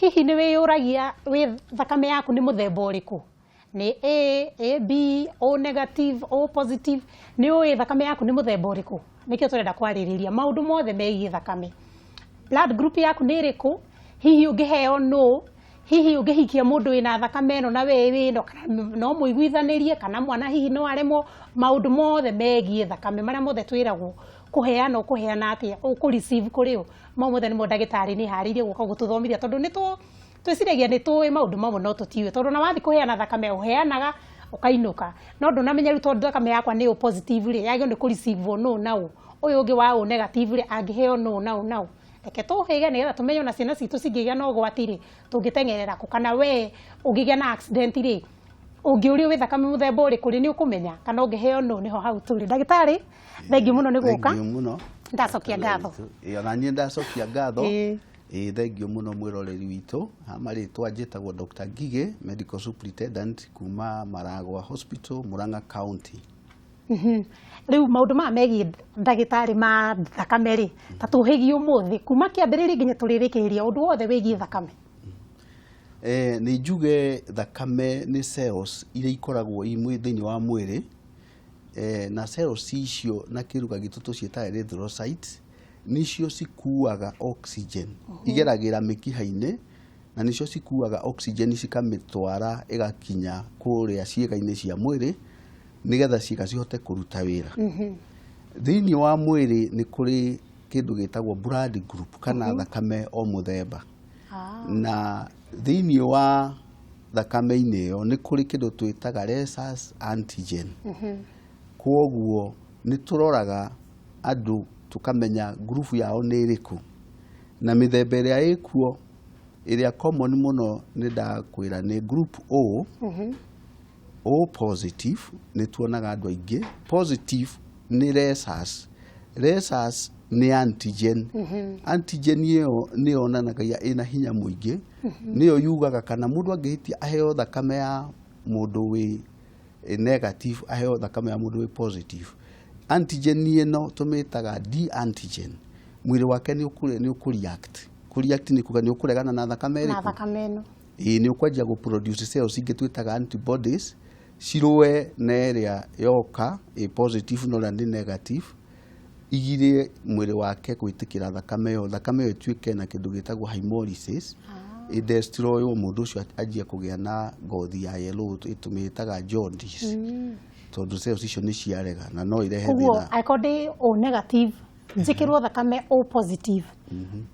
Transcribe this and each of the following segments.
Hihi nĩ wĩyũragia wĩ thakame yaku nĩ mũthemba ũrĩkũ? Nĩ A, AB, O negative, O positive? Nĩ ũĩ thakame yaku nĩ mũthemba ũrĩkũ? Nĩkĩo tũrenda kwarĩrĩria maũndũ mothe megiĩ thakame. Blood group yaku nĩ ĩrĩkũ? Hihi ũngĩheo nũ? Hihi ũngĩhikia mũndũ wĩna thakame ĩno na we wĩno, kana no mũiguithanĩrie, kana mwana hihi no aremwo? Maũndũ mothe megiĩ thakame marĩa mothe twĩragwo kũheana, ũkũheana atĩa, ũkũ receive kũrĩ ũ, mau mothe nĩmo ndagĩtarĩ nĩ harĩirie gũka gũtũthomithia, tondũ nĩ twĩciragia nĩ tũĩ maũndũ mamwe no tũtiũĩ, tondũ ona wathiĩ kũheana thakame ũheanaga ũkainũka, no ndũnamenya rĩu tondũ thakame yakwa nĩ O positive rĩ, yagĩrĩirwo nĩ kũ receive nũ na ũ, ũyũ ũngĩ wa O negative rĩ, angĩheo nũ na ũ na ũ. Reke tũhĩge nĩgetha tũmenye ona ciana citũ cingĩgĩa na ũgwati rĩ, tũngĩteng'erera kũ, kana we ũngĩgĩa na accident rĩ, ũngĩũrio wĩ thakame mũthemba ũrĩkũ rĩ, nĩ ũkũmenya kana ũngĩheo nũ? Nĩho hau tũrĩ. Ndagĩtarĩ, thengiũ mũno nĩ gũka. Thengiũ mũno. Ndacokia ngatho. Ĩĩ, ona niĩ ndacokia ngatho. Ĩĩ, thengiũ mũno mwĩroreri witũ. Ha marĩtwa njĩtagwo Dr. Ngigĩ, Medical Superintendent kuma Maragwa Hospital, Murang'a County. Rĩu maũndũ maya megiĩ ndagĩtarĩ ma thakame rĩ, ta tũhĩgie ũmũthĩ kuma kĩambĩrĩria nginya tũrĩrĩkĩrĩria ũndũ wothe wĩgiĩ thakame. Nĩ njuge thakame nĩ cells iria ikoragwo i thĩinĩ wa mwĩrĩ, na cells icio na kĩruga gitũ tũciĩtaga erythrocytes, nĩcio cikuaga oxygen, igeragĩra mĩkiha-inĩ na nĩcio cikuaga oxygen cikamĩtwara ĩgakinya kũrĩa ciĩga-inĩ cia mwĩrĩ nĩgetha ciĩga cihote kũruta wĩra. Thĩinĩ wa mwĩrĩ nĩ kũrĩ kĩndũ gĩtagwo blood group kana thakame o mũthemba. Na thĩinĩ wa thakame-inĩ ĩyo nĩ kũrĩ kĩndũ twĩtaga rhesus antigen. Kwoguo nĩ tũroraga andũ tũkamenya ngurubu yao nĩ ĩrĩkũ, na mĩthemba ĩrĩa ĩkuo ĩrĩa common mũno nĩ ndakwĩra nĩ group O, O positive nĩ tuonaga andũ aingĩ. Positive nĩ rhesus. Rhesus nĩ antigen. Antigen ĩyo nĩ yonanagia ĩna hinya mũingĩ, nĩyo yugaga kana mũndũ angĩhĩtia aheo thakame ya mũndũ wĩ negative, aheo thakame ya mũndũ wĩ positive, antigen ĩno tũmĩtaga D antigen, mwĩrĩ wake nĩ ũkũ react. Kũ react nĩ kuga nĩ ũkũregana na thakame na ĩrĩkũ? Thakame ĩno. Ĩĩ, nĩ ũkwanjia gũ produce cells ingĩ twĩtaga antibodies cirũe na ĩrĩa yoka ĩ positive na ũrĩa nĩ negative, igirie mwĩrĩ wake gwĩtĩkĩra thakame ĩyo, thakame ĩyo ĩtuĩke na kĩndũ gĩtagwo hemolysis, ĩ destroy mũndũ ũcio anjie kũgĩa na ngothi ya yellow tũmĩtaga jaundice, tondũ cells icio nĩ ciarega na no irehe Koguo thĩna. Angĩkorwo ndĩ O negative, njĩkĩrwo thakame O positive,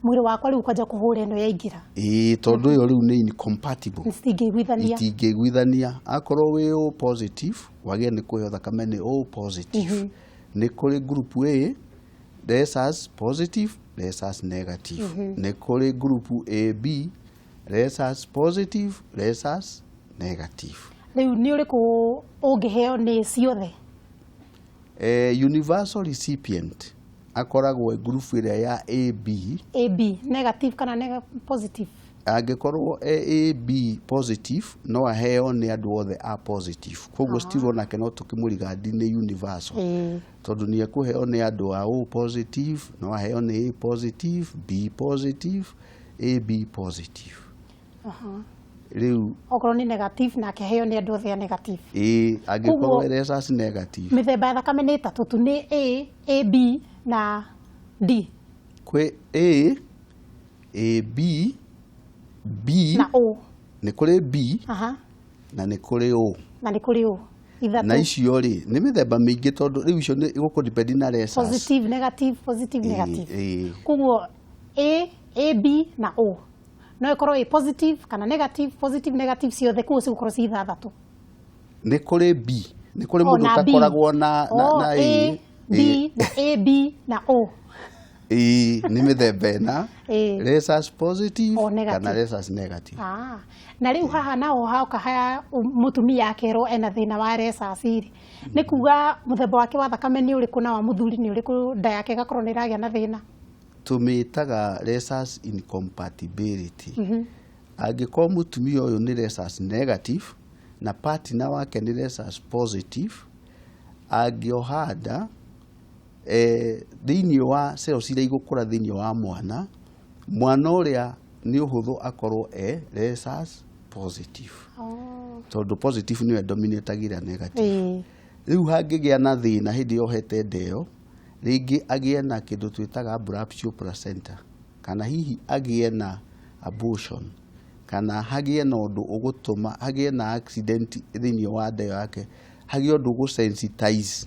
mwĩrĩ wakwa rĩu ũkanja kũhũra ĩno yaingĩra. Ĩĩ, tondũ ĩyo rĩu nĩ incompatible. Citingĩiguithania. Itingĩiguithania. Akorwo wĩ O positive, wagĩrĩire nĩ kũheo thakame nĩ O positive. Nĩ kũrĩ group A, rhesus positive, rhesus negative. Nĩ kũrĩ group AB, rhesus positive, rhesus negative. Rĩu nĩ ũrĩkũ ũngĩheo nĩ ciothe? Universal recipient akoragwo e group ĩrĩa ya AB. AB negative kana positive? Angĩkorwo e AB positive, no aheo nĩ andũ othe a positive. Koguo still onake no tũkĩmũrigandi nĩ universal, tondũ nĩ ekũheo nĩ andũ a O positive, no aheo nĩ A positive, B positive, AB positive. Rĩu Okorwo nĩ negative, nake aheo nĩ andũ othe a negative. Ĩĩ, angĩkorwo rhesus negative. Mĩthemba ya thakame nĩ ĩtatũ tu, nĩ A, AB na D? Kwĩ A, AB, B. Na O. Nĩ kũrĩ B na nĩ kũrĩ O. Na nĩ kũrĩ O. Ithatũ. Na icio rĩ, nĩ mĩthemba mĩingĩ, tondũ rĩu icio nĩ gũkũ depend na rhesus. Positive, negative, positive, negative. Koguo A, AB na O no ĩkorwo ĩ positive kana negative, positive, negative, ciothe koguo cigũkorwo ci ithathatũ. Nĩ kũrĩ B, nĩ kũrĩ O, mũndũ na B. ũtakoragwo na O, na A, A. B na AB na O. Ĩĩ, nĩ mĩthemba ĩna. Rhesus positive O negative. Kana rhesus negative. Ah, na rĩu haha naho hoka haya mũtumia akerwo ena thĩna wa rhesus rĩ, nĩ kuga mũthemba wake wa thakame nĩ ũrĩkũ na wa mũthuri nĩ ũrĩkũ, nda yake ĩgakorwo nĩ ĩragĩa na thĩna? Tũmĩtaga rhesus incompatibility. Angĩkorwo mũtumia ũyũ nĩ rhesus negative na partner wake nĩ rhesus positive, angĩoha nda, thĩinĩ wa cells iria igũkũra thĩinĩ wa mwana, mwana ũrĩa Nĩ ũhũthũ akorwo e rhesus positive, Oh. tondũ positive nĩyo ĩdominatagĩra negative. Rĩu hangĩgĩa na thĩna hĩndĩ ĩyo ohete nda ĩyo, rĩngĩ agĩe na kĩndũ twĩtaga abruptio placenta, kana hihi agĩe na abortion, kana hagĩe na ũndũ ũgũtũma hagĩe na accident thĩinĩ wa nda ĩyo yake, hagĩe ũndũ ũgũ-sensitize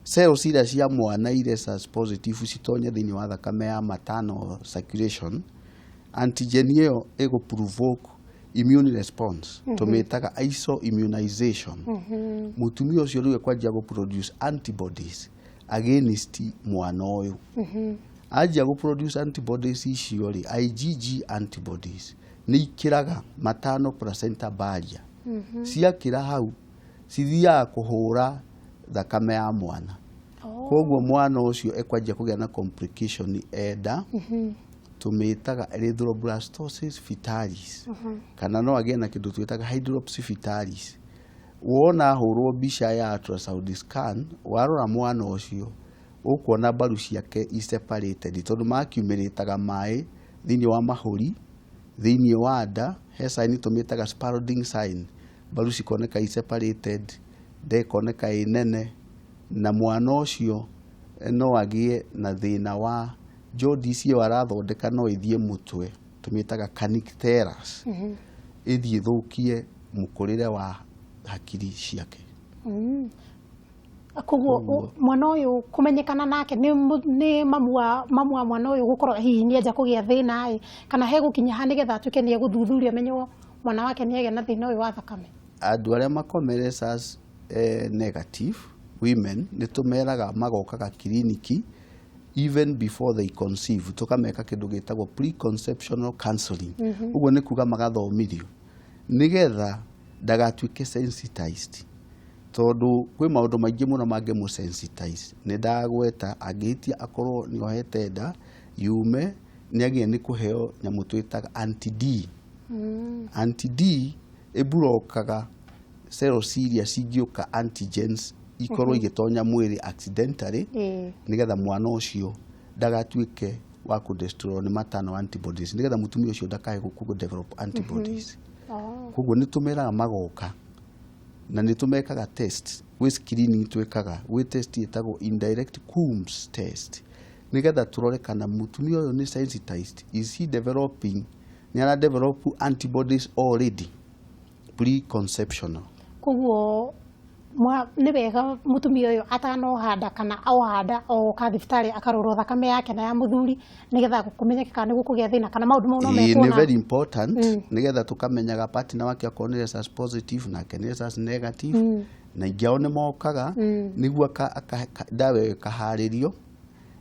cells iria cia mwana i rhesus positive citonye thĩinĩ wa thakame ya maternal circulation. Antigen ĩyo ĩgũ provoke immune response, tũmĩtaga isoimmunization. Mũtumia ũcio rĩu ekwanjia gũ produce antibodies against mwana ũyũ. Anjia gũ produce antibodies icio rĩ, IgG antibodies nĩ ikĩraga maternal placenta barrier. Ciakĩra hau, cithiaga kũhũra thakame ya mwana. Koguo mwana ũcio ekwanjia kũgĩa na complication enda, tũmĩtaga erythroblastosis fetalis, kana no agĩe na kĩndũ twĩtaga hydrops fetalis. Wona ahũrwo mbica ya ultrasound scan, warora mwana ũcio ũkuona mbaru ciake i separated, tondũ makiumĩrĩtaga maĩ thĩinĩ wa mahũri, thĩinĩ wa nda. He sign tũmĩtaga Spalding sign, mbaru cikoneka i separated, nda ĩkoneka ĩ nene, na mwana ũcio no agĩe na thĩna wa jaundice ĩyo arathondeka no ĩthiĩ mũtwe, tũmĩtaga kernicterus, ĩthiĩ ĩthũkie mũkũrĩre wa hakiri ciake. Koguo mwana ũyũ kũmenyekana nake nĩ mamu wa mwana ũyũ gũkorwo hihi nĩ anja kũgĩa thĩna ĩ, kana hegũkinya ha nĩgetha atuĩke nĩ egũthuthurio amenywo mwana wake nĩ agĩa na thĩna ũyũ wa thakame? Andũ arĩa makome rhesus negative women, nĩ tũmeraga magokaga kiriniki even before they conceive, tũkameka kĩndũ gĩtagwo preconceptional counseling. Ũguo nĩ kuga magathomithio nĩgetha ndagatuĩke sensitized, tondũ kwĩ maũndũ maingĩ mũno mangĩmũ sensitize. Nĩ ndagweta angĩhĩtia akorwo nĩ ohete nda yume, nĩ agĩe nĩ kũheo nyamũ twĩtaga anti-D. Anti-D ĩburokaga cells iria cingĩũka, antigens ikorwo igĩtonya mwĩrĩ accidentally, nĩgetha mwana ũcio ndagatuĩke wa kũ destroy nĩ maternal antibodies, nĩgetha mũtumia ũcio ndakae kũ develop antibodies. Koguo nĩ tũmeraga magoka na nĩ tũmekaga test, gwĩ screening twĩkaga, gwĩ test ĩtagwo indirect Coombs test, nĩgetha tũrore kana mũtumia ũyũ nĩ sensitized, is he developing, nĩ ara develop antibodies already preconceptional. Koguo nĩ wega mũtumia ũyũ atanoha nda kana oha nda oka thibitarĩ akarorwo thakame yake na ya mũthuri, nĩgetha kũmenyeke kana nĩ gũkũgĩa thĩna kana maũndũ mau no Ĩĩ, mekwo nĩ na very important, nĩgetha tũkamenyaga partner wake akorwo nĩ rhesus positive nake nĩ rhesus negative, na ingĩ ao nĩ mokaga nĩguo ndawa ĩyo ĩkaharĩrio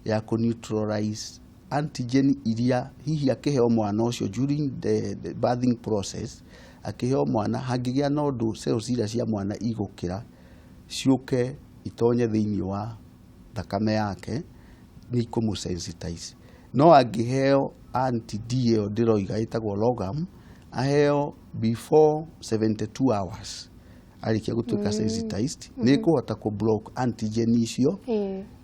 ya kũ neutralize antigen iria hihi akĩheo mwana ũcio during the birthing process. Akĩheo mwana, hangĩgĩa na ũndũ cells iria cia mwana igũkĩra ciũke itonye thĩinĩ wa thakame yake, nĩ ikũmũ sensitize. No angĩheo anti D ĩyo ndĩroiga ĩtagwo Rhogam, aheo before 72 hours arĩkia gũtuĩka sensitized, nĩ ĩkũhota kũ block antigen icio,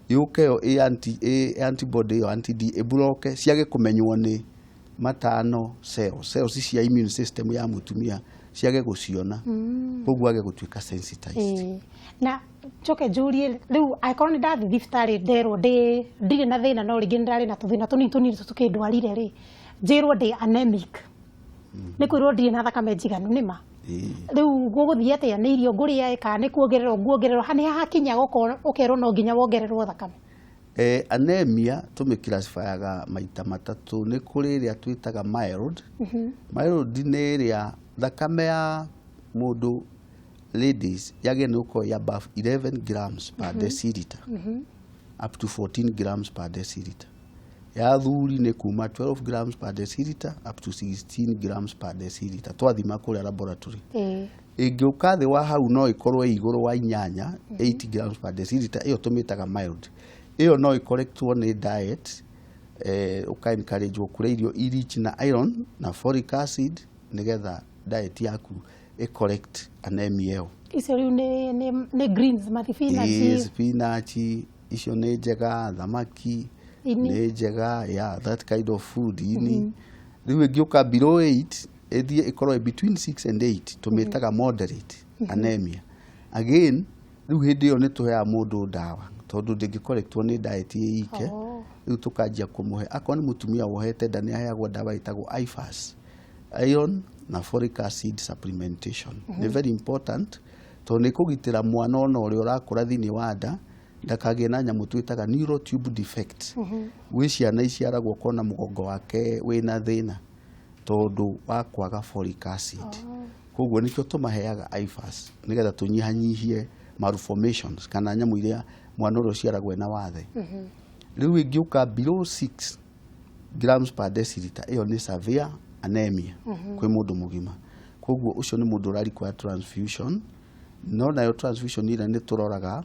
yũke yo ĩ antibody ĩyo anti D ĩbloke ciage kũmenywo nĩ maternal cells, cells cia immune system ya mũtumia ciage gũciona, koguo age gũtuĩka sensitized. Na njoke njũrie, rĩu angĩkorwo nĩ ndathiĩ thibitarĩ nderwo ndĩ ndirĩ na thĩna, no rĩngĩ nĩ ndarĩ na tũthĩna tũnini tũnini tũkĩndwarire rĩ, njĩrwo ndĩ anemic, nĩ kwĩrwo ndirĩ na thakame njiganu, nĩ ma? Ĩĩ. Rĩu gũgũthiĩ atĩa? Nĩ irio ngũrĩa kana nĩ kuongererwo nguongererwo? Ha nĩ hakinya gũkorwo ũkerwo no nginya wongererwo thakame? Anemia tũmĩclassifyaga maita matatũ. Nĩ kũrĩ ĩrĩa twĩtaga mild. Mild nĩ ĩrĩa thakame ya mũndũ, ladies, yagĩrĩire nĩ gũkorwo ĩ above 11 grams per deciliter up to 14 grams per deciliter. Ya athuri nĩ kuma 12 grams per deciliter up to 16 grams per deciliter twathima kũrĩa laboratory. Ĩngĩũka thĩ wa hau, no ĩkorwo ĩ igũrũ wa inyanya, 8 grams per deciliter, ĩyo tũmĩtaga mild. Ĩyo no ĩkorektwo nĩ diet, ũka encourage kũrĩa irio i rich na iron na folic acid, nĩgetha diet yaku ĩ correct anemia ĩyo. Icio rĩu nĩ greens, mathibinachi? Ĩĩ, spinach icio nĩ njega, thamaki Ini. nĩ njega, yeah, that kind of food, ini. Rĩu ĩngĩũka below 8, ĩthiĩ ĩkorwo between 6 and 8, tũmĩtaga moderate anemia. Again, rĩu hĩndĩ ĩyo nĩ tũheaga mũndũ ndawa, tondũ ndĩngĩkorektwo nĩ diet ĩ ike. Rĩu tũkanjia kũmũhe, akorwo nĩ mũtumia wohete nda, nĩ aheagwo ndawa ĩtagwo IFAS, iron na folic acid supplementation. Nĩ very important tondũ nĩ kũgitĩra mwana ona ũrĩa ũrakũra thĩinĩ wa nda ndakagĩe na nyamũ twĩtaga neural tube defect. Gwĩ ciana iciaragwo kona mũgongo wake wĩna thĩna tondũ wa kwaga folic acid. Koguo nĩkĩo tũmaheaga IFAS, nĩgetha tũnyihanyihie malformations kana nyamũ iria mwana ũrĩa ũciaragwo ena wathe. Rĩu ĩngĩũka below 6 grams per deciliter, ĩyo nĩ severe anemia kwĩ mũndũ mũgima. Koguo ũcio nĩ mũndũ ũra require transfusion. No nayo transfusion ĩrĩa nĩ tũroraga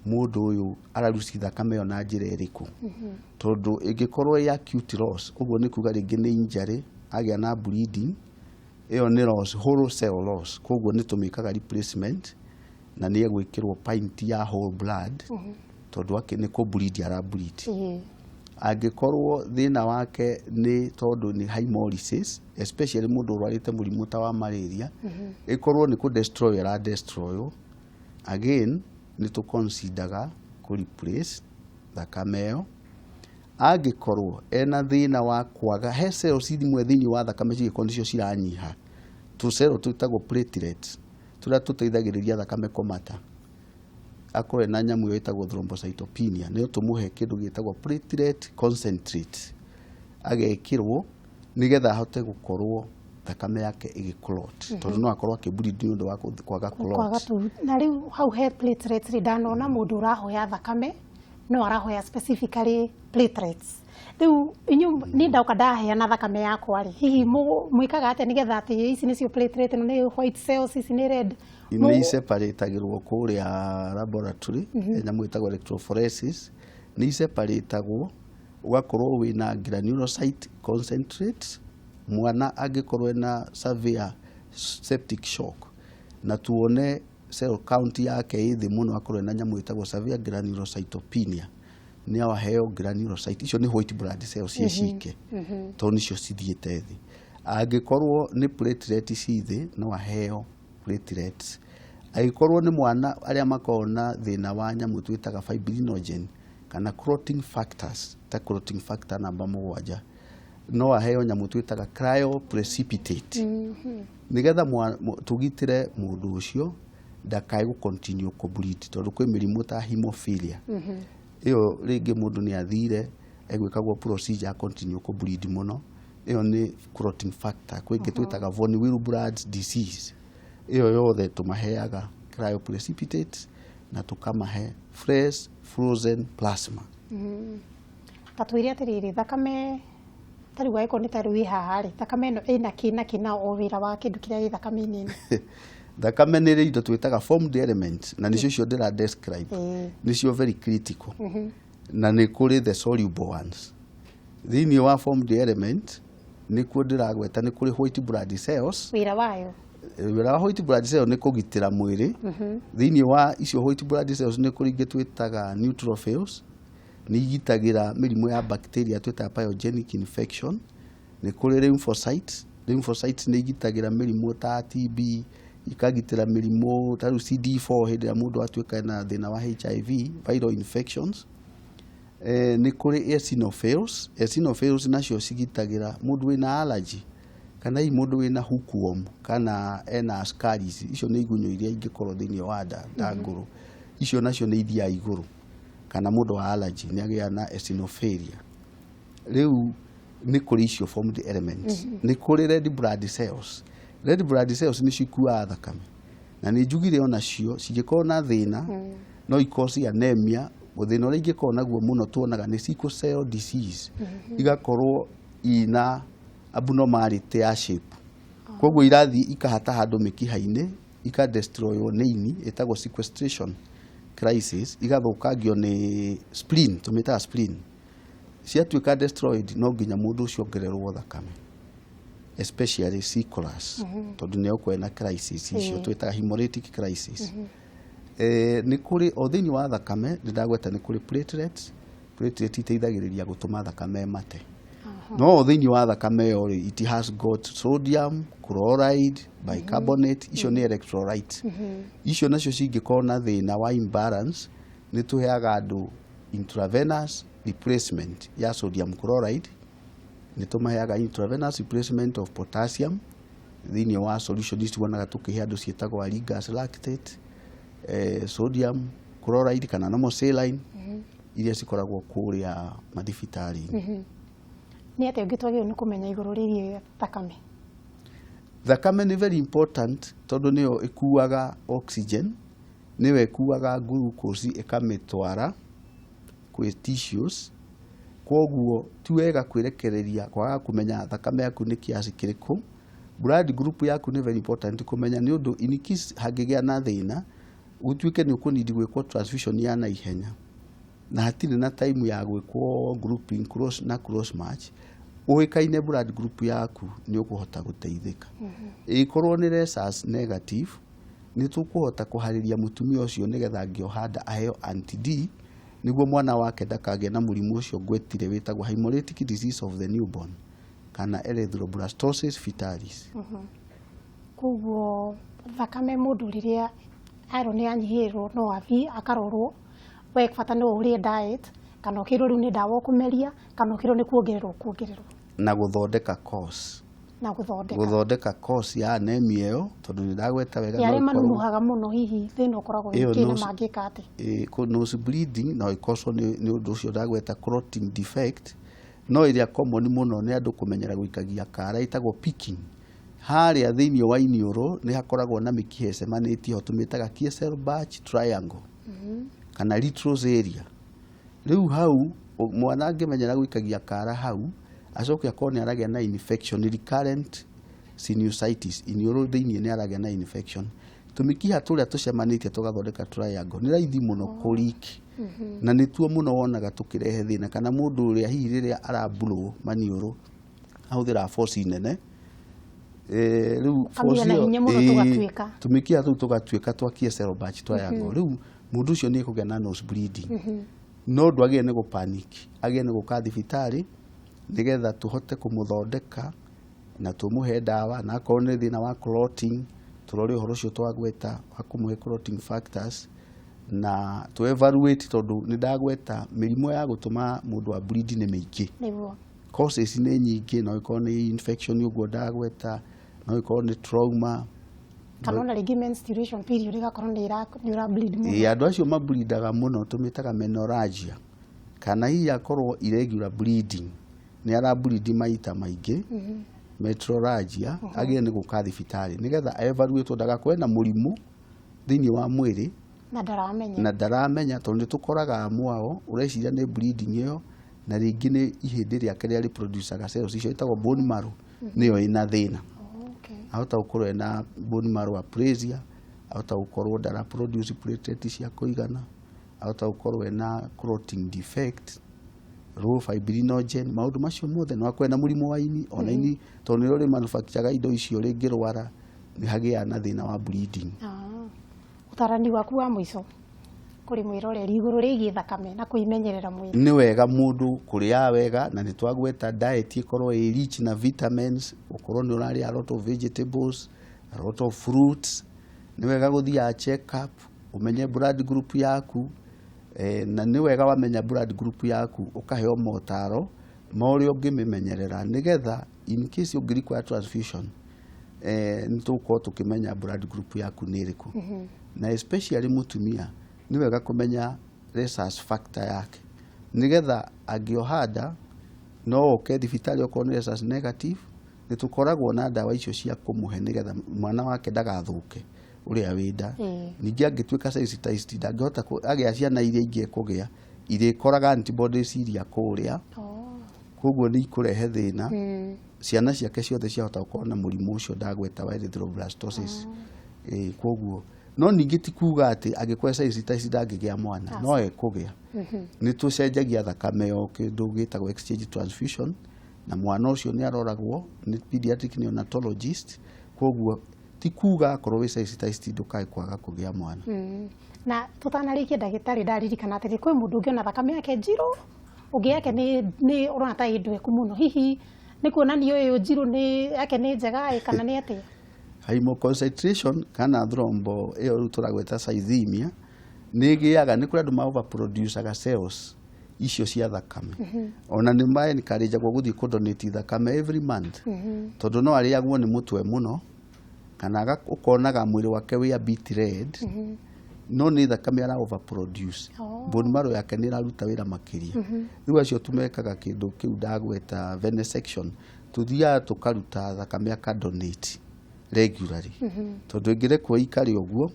mũndũ ũyũ araruci thakame ĩyo na njĩra ĩrĩkũ, tondũ ĩngĩkorwo ĩ acute loss, ũguo nĩ kuga rĩngĩ nĩ injury agĩa na bleeding, ĩyo nĩ loss, whole cell loss. Koguo nĩ tũmĩkaga replacement na nĩ egwĩkĩrwo pint ya whole blood, tondũ nĩ kũ bleed ara bleed. Angĩkorwo thĩna wake nĩ tondũ nĩ hemolysis, especially mũndũ ũrwarĩte mũrimũ ta wa malaria, ĩkorwo nĩ kũ destroy ara destroy, again nĩ tũ consideraga kũ replace thakame ĩyo. Angĩkorwo ena thĩna wa kwaga he cells imwe thĩinĩ wa thakame cingĩkorwo nĩcio ciranyiha, tũcero twĩtagwo platelets tũrĩa tũteithagĩrĩria thakame kũmata, akorwo ena nyamũ ĩyo ĩtagwo thrombocytopenia, nĩyo tũmũhe kĩndũ gĩtagwo platelet concentrate, agekĩrwo nĩgetha ahote gũkorwo thakame yake ĩgĩ clot, tondũ no akorwo akĩ bleed nĩ ũndũ wa kwaga kwaga clot. Tu na rĩu hau he platelets rĩ, ndanona mũndũ ũrahoya thakame no arahoya specifically platelets. Rĩu inyuĩ niĩ ndoka ndaheana thakame yakwa rĩ, hihi mwĩkaga atĩa nĩgetha atĩ ici nĩcio platelet, ĩno nĩ white cells, ici nĩ red? Nĩ iseparatagĩrwo kũrĩa laboratory, nyamũ ĩtagwo electrophoresis, nĩ iseparatagwo ũgakorwo wĩna granulocyte concentrate. Mwana angĩkorwo ena severe septic shock na tuone cell count yake ĩ thĩ mũno, akorwo ena nyamũ ĩtagwo severe granulocytopenia, nĩ aheo granulocyte. Icio nĩ white blood cells ciĩ cike, tondũ nĩcio cithiĩte thĩ. Angĩkorwo nĩ platelet ci thĩ, no aheo platelets. Angĩkorwo nĩ mwana arĩa makoragwo na thĩna wa nyamũ twĩtaga fibrinogen kana clotting factors, ta clotting factor namba 7, no aheo nyamũ twĩtaga cryoprecipitate, nĩgetha tũgitĩre mũndũ ũcio ndakae gũ continue kũ bleed, tondũ kwĩ mĩrimũ ta hemophilia. Ĩyo rĩngĩ mũndũ nĩ athire egwĩkagwo procedure ya continue kũ bleed mũno, ĩyo nĩ clotting factor. Kwĩ ĩngĩ twĩtaga von Willebrand's disease. Ĩyo yothe tũmaheaga cryoprecipitate na tũkamahe fresh frozen plasma. Ta twĩre atĩrĩrĩ, thakame ta rĩu angĩkorwo nĩ ta rĩu ĩ haha rĩ, thakame ĩno ĩna kĩ na kĩ, na o wĩra wa kĩndũ kĩrĩa gĩ thakame-inĩ ĩno? Thakame nĩ ĩrĩ indo twĩtaga formed elements, na nĩcio icio ndĩra describe, nĩcio very critical, na nĩ kũrĩ the soluble ones. Thĩinĩ wa formed element nĩkuo ndĩragweta nĩ kũrĩ white blood cells. Wĩra wayo? Wĩra wa white blood cell nĩ kũgitĩra mwĩrĩ. Thĩinĩ wa icio white blood cells nĩ kũrĩ ingĩ twĩtaga neutrophils, nĩ igitagĩra mĩrimũ ya bacteria twĩtaga pyogenic infection. Nĩ kũrĩ lymphocytes. Lymphocytes nĩ igitagĩra mĩrimũ ta TB, ikagitĩra mĩrimũ ta rĩu CD4 hĩndĩ ĩrĩa mũndũ atuĩka na thĩna wa HIV viral infections. Nĩ kũrĩ eosinophils. Eosinophils nacio cigitagĩra mũndũ wĩna allergy kana hihi mũndũ wĩna hookworm kana ena ascaris. Icio nĩ igunyũ iria ingĩkorwo thĩinĩ wa nda ngũrũ. Icio nacio nĩ ithiaga igũrũ, kana mũndũ wa allergy nĩ agĩaga na eosinophilia. Rĩu nĩ kũrĩ icio formed elements. Nĩ kũrĩ red blood cells. Red blood cells nĩcio ikuaga thakame, na nĩ njugire onacio cingĩkorwo na thĩna no i-cause anemia. Thĩna ũrĩa ingĩkorwo naguo mũno tuonaga nĩ sickle cell disease, igakorwo ina abnormality ya shape, koguo irathiĩ ikahata handũ mĩkiha-inĩ, ikadestroywo nĩ ini, ĩtagwo sequestration crisis, igathũkangio nĩ spleen, tũmĩtaga spleen. Ciatuĩka destroyed, no nginya mũndũ ũcio ongererwo thakame, especially sicklers, tondũ nĩ egũkorwo na crisis icio twĩtaga hemolytic crisis. Nĩ kũrĩ o thĩinĩ wa thakame, nĩ ndagweta nĩ kũrĩ platelets. Platelet iteithagĩrĩria gũtũma thakame ĩmate. No thĩinĩ wa thakame ĩyo rĩ, it has got sodium chloride, bicarbonate, icio nĩ electrolytes. Icio nacio cingĩkorwo na thĩna wa imbalance, nĩ tũheaga andũ intravenous replacement ya sodium chloride, nĩ tũmaheaga intravenous replacement of potassium thĩinĩ wa solution ici wonaga tũkĩhe andũ ciĩtagwo Ringer's lactate, sodium chloride kana normal saline, iria cikoragwo kũrĩa mathibitarĩ-inĩ. Nĩ atĩa ũngĩ twagĩrĩirwo nĩ kũmenya igũrũ rĩgiĩ thakame? Thakame nĩ very important tondũ nĩyo ĩkuaga oxygen, nĩyo ĩkuaga glucose ĩkamĩtwara kwĩ tissues. Koguo ti wega kwĩrekereria kwaga kũmenya thakame yaku nĩ kiasi kĩrĩkũ. Blood group yaku nĩ very important kũmenya, nĩ ũndũ in case hangĩgĩa na thĩna, gũtuĩke nĩ ũkũnidi gwĩkwo transfusion ya naihenya na hatirĩ na time ya gwĩkwo grouping, cross na cross match, ũĩkaine blood group yaku, nĩ ũkũhota gũteithĩka. Ĩkorwo nĩ rhesus negative, nĩ tũkũhota kũharĩria mũtumia ũcio nĩgetha angĩoha nda aheo anti-D, nĩguo mwana wake ndakagĩe na mũrimũ ũcio ngwetire wĩtagwo hemolytic disease of the newborn kana erythroblastosis fetalis. Koguo thakame, mũndũ rĩrĩa iron yanyihĩrwo no athiĩ akarorwo we, bata no ũrĩe diet, kana ũkĩrwo rĩu nĩ ndawa ũkũmeria, kana ũkĩrwo nĩ kuongererwo kuongererwo. Na gũthondeka cause. Na gũthondeka. Gũthondeka cause ya anemia ĩyo, tondũ nĩ ndagweta wega Ĩ no arĩa ĩkorwo- manunuhaga mũno, hihi thĩna ũkoragwo Ĩyo nĩkĩ na mangĩka atĩ? Nose bleeding no ĩkocwo nĩ ũndũ ũcio ndagweta, clotting defect. No ĩrĩa common mũno nĩ andũ kũmenyera gũikagia kara, ĩtagwo picking. Harĩa thĩinĩ wa iniũrũ nĩ hakoragwo na mĩkiha ĩcemanĩtie ho, tũmĩtaga Kiesselbach triangle kana Littre's area. Rĩu hau mwana angĩmenyera gũikagia kara hau, acoke akorwo nĩ aragĩa na infection, recurrent sinusitis, iniũrũ thĩinĩ nĩ aragĩa na infection, tũmĩkiha tũrĩa tũcemanĩtie tũgathondeka triangle, nĩ raithi mũno kũleak, na nĩtuo mũno wonaga tũkĩrehe thĩna. Kana mũndũ ũrĩa hihi rĩrĩa arambũrwo maniũrũ ahũthĩraga force nene. Rĩu Kamũira force na ĩyo- hinya mũno tũgatuĩka. Tũmĩkiha tũu tũgatuĩka twa Kiesselbach triangle. Rĩu mũndũ ũcio nĩ ekũgĩa na nose bleeding, no ndwagĩrĩire nĩ gũpanic, agĩrĩire nĩ gũka thibitarĩ nĩgetha tũhote kũmũthondeka na tũmũhe ndawa, na akorwo nĩ thĩna wa clotting, tũrore ũhoro ũcio twagweta wa kũmũhe clotting factors na tũ evaluate, tondũ nĩ ndagweta mĩrimũ ya gũtũma mũndũ a bleed nĩ mĩingĩ. Causes nĩ nyingĩ, no ĩkorwo nĩ infection ũguo ndagweta, no ĩkorwo nĩ trauma. Kana ona rĩngĩ menstruation period ĩgakorwo nĩ ũra bleed mũno. Ĩĩ, andũ acio mableedaga mũno tũmĩtaga menorrhagia, kana hihi akorwo irregular bleeding, nĩ arableed maita maingĩ, metrorrhagia, agĩrĩire nĩ gũka thibitarĩ nĩgetha evaluate ndagakorwe na mũrimũ thĩinĩ wa mwĩrĩ na ndaramenya. Na ndaramenya, tondũ nĩ tũkoraga mwao ũreciria nĩ bleeding ĩyo, na rĩngĩ nĩ ihĩndĩ rĩake rĩrĩa rĩproducaga cells icio ĩtagwo bone marrow nĩyo ĩna thĩna. Ahota gũkorwo ena bone marrow aplasia, ahota gũkorwo ndara produce platelet cia kũigana, ahota gũkorwo ena clotting defect, low fibrinogen, maũndũ macio mothe. No akorwo ena mũrimũ wa ini, ona ini tondũ nĩrĩo rĩmanufacturaga indo icio, rĩngĩrwara nĩ hagĩaga na thĩna wa bleeding. Ah. Ũtarani waku wa mũico kũrĩ mwĩroreri igũrũ rĩgiĩ thakame na kwĩmenyerera mwĩrĩ? Nĩ wega mũndũ kũrĩa wega, na nĩ twagweta diet ĩkorwo ĩ rich na vitamins, ũkorwo nĩ ũrarĩa a lot of vegetables, a lot of fruits. Nĩ wega gũthiaga check up, ũmenye blood group yaku, na nĩ wega wamenya blood group yaku ũkaheo motaro ma ũrĩa ũngĩmĩmenyerera, nĩgetha in case ũngĩ require transfusion, nĩ tũgũkorwo tũkĩmenya blood group yaku nĩ ĩrĩkũ. Na especially mũtumia nĩ wega kũmenya rhesus factor yake, nĩgetha angĩoha nda no oke thibitarĩ, okorwo nĩ rhesus negative, nĩ tũkoragwo na ndawa icio cia kũmũhe nĩgetha mwana wake ndagathũke ũrĩa wĩ nda. Ningĩ angĩtuĩka sensitized, ndangĩhota agĩa ciana iria ingĩ ekũgĩa irĩkoraga antibodies iria kũrĩa, koguo nĩ ikũrehe thĩna. Ciana ciake ciothe ciahota gũkorwo na mũrimũ ũcio ndagweta wa erythroblastosis. Koguo no ningĩ ti kuga atĩ angĩkorwo sensitized ndangĩgĩa mwana, no ekũgĩa. Nĩ tũcenjagia thakame o kĩndũ gĩtagwo exchange transfusion, na mwana ũcio nĩ aroragwo nĩ pediatric neonatologist. Koguo ti kuga akorwo wĩ sensitized ndũkae kwaga kũgĩa mwana. Na tũtanarĩkia, ndagĩtarĩ, ndaririkana atĩrĩ, kwĩ mũndũ ũngĩona thakame yake njirũ Ũngĩ yake nĩ ũrona ta ĩ ndweku mũno, hihi nĩ kuonania ũyũ njirũ nĩ yake nĩ njega ĩ kana nĩ atĩa? Hemoconcentration kana thrombo ĩyo rĩu tũragweta cythemia nĩ ĩgĩaga nĩ kũrĩ andũ ma overproducaga cells icio cia thakame. Ona nĩ ma encourage-agwo gũthiĩ kũ donate thakame every month, tondũ no arĩagwo nĩ mũtwe mũno kana ũkonaga mwĩrĩ wake wĩ a bit red, no nĩ thakame ara overproduce. Bone marrow yake nĩ ĩraruta wĩra makĩria. Rĩu acio tumekaga kĩndũ kĩu ndagweta venesection, tũthiaga tũkaruta thakame akadonate regularly, tondũ ĩngĩrekwo ĩikare ũguo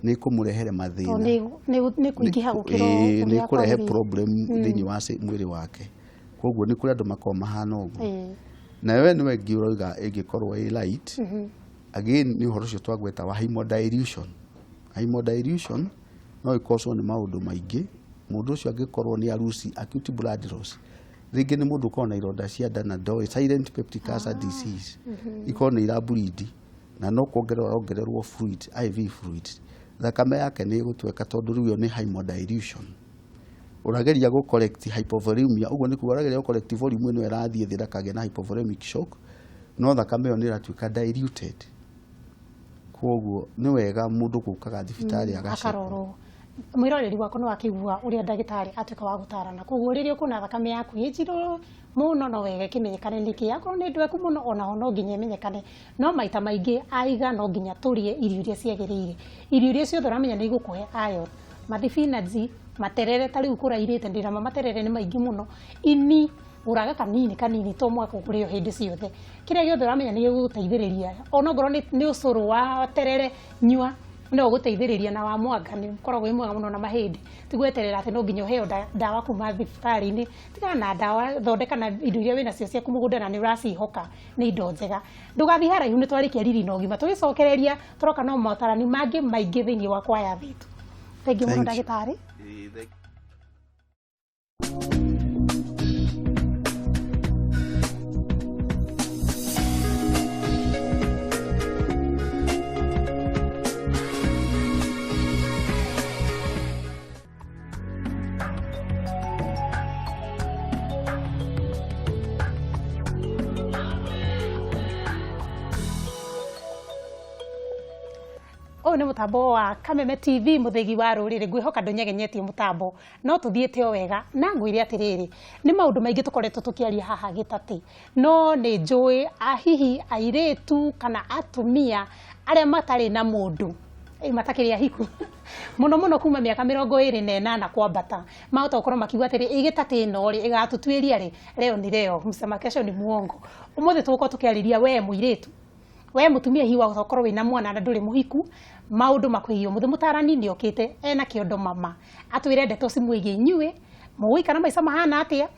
nĩ ĩkũmũrehere mathĩna. Nĩ kũingĩha gũkĩra ũrĩa nĩ kũrehe problem thĩinĩ wa mwĩrĩ wake. Koguo nĩ kũrĩ andũ makoragwo mahana ũguo. Nayo ĩno ĩngĩ ũrauga ĩngĩkorwo ĩ light, again nĩ ũhoro ũcio twagweta wa hemodilution. Hemodilution no ĩkocwo nĩ maũndũ maingĩ. Mũndũ ũcio angĩkorwo nĩ aruci acute blood loss, rĩngĩ nĩ mũndũ ũkoragwo na ironda cia nda na ndoĩ silent peptic ulcer disease, ikorwo nĩ iraburindi na no kuongererwo arongererwo fluid, IV fluid, thakame yake nĩ ĩgũtweka tondũ rĩu ĩyo nĩ hemodilution. Ũrageria gũ correct hypovolemia, ũguo nĩ kuga ũrageria gũ correct volume ĩno ĩrathiĩ thĩ ndakagĩe na hypovolemic shock, no thakame ĩyo nĩ ĩratuĩka diluted. Koguo nĩ wega mũndũ gũkaga thibitarĩ agacekwo. Akarorwo. Mwĩroreri wakwa nĩ wakĩigua ũrĩa ndagĩtarĩ atuĩka wa gũtarana. Koguo rĩrĩa ũkuona thakame yaku ĩ njirũ mũno, no wega ĩkĩmenyekane nĩkĩ. Akorwo nĩ ndweku mũno, onaho no nginya ĩmenyekane. No maita maingĩ aiga no nginya tũrĩe irio iria ciagĩrĩire, irio iria ciothe ũramenya nĩ igũkũhe iron, mathibinaji, materere, ta rĩu kũrairĩte ndĩrama materere nĩ maingĩ mũno, ini gũraga kanini kanini, to mwaka ũkũrĩo hĩndĩ ciothe. Kĩrĩa gĩothe ũramenya nĩ gĩgũgũteithĩrĩria, onokorwo nĩ ũcũrũ wa terere nyua, no ũgũteithĩrĩria, na wa mwanga nĩ ũkoragwo wĩ mwega mũno na mahĩndĩ. Ti gweterera atĩ no nginya ũheo ndawa kuma thibitarĩ-inĩ. Tigana na ndawa, thondeka na indo iria wĩnacio ciaku mũgũnda na nĩ ũraciĩhoka nĩ indo njega. Ndũgathiĩ haraihu, nĩ twarĩkia riri na ũgima, tũgĩcokereria tũroka no motarani mangĩ maingĩ thĩinĩ wa kwaya thitũ. Thengiũ mũno ndagĩtarĩ. Ũyũ nĩ mũtambo wa Kameme TV, mũthĩgi wa rũrĩrĩ. Ngwĩhoka ndũnyegenyetie mũtambo, no tũthiĩte o wega. Na ngwĩre atĩrĩrĩ, nĩ maũndũ maingĩ tũkoretwo tũkĩaria haha gĩtatĩ, no nĩ njũĩ hihi airĩtu kana atumia arĩa matarĩ na mũndũ, matakĩrĩ ahiku mũno mũno kuma mĩaka 28 kwambata, mahota gũkorwo makiuga atĩrĩ, ĩ gĩtatĩ ĩno rĩ ĩgatũtuĩria rĩ, leo ni leo, msema kesho ni muongo. Ũmũthĩ tũgũkorwo tũkĩarĩria we mũirĩtu, we mũtumia, hihi wahota gũkorwo wĩna mwana na ndũrĩ mũhiku, maũndũ makwĩgiĩ. Ũmũthĩ mũtarani nĩ okĩte ena kĩondo mama atwĩre ndeto cimwĩgiĩ inyuĩ mũgũikara maica mahana atĩa.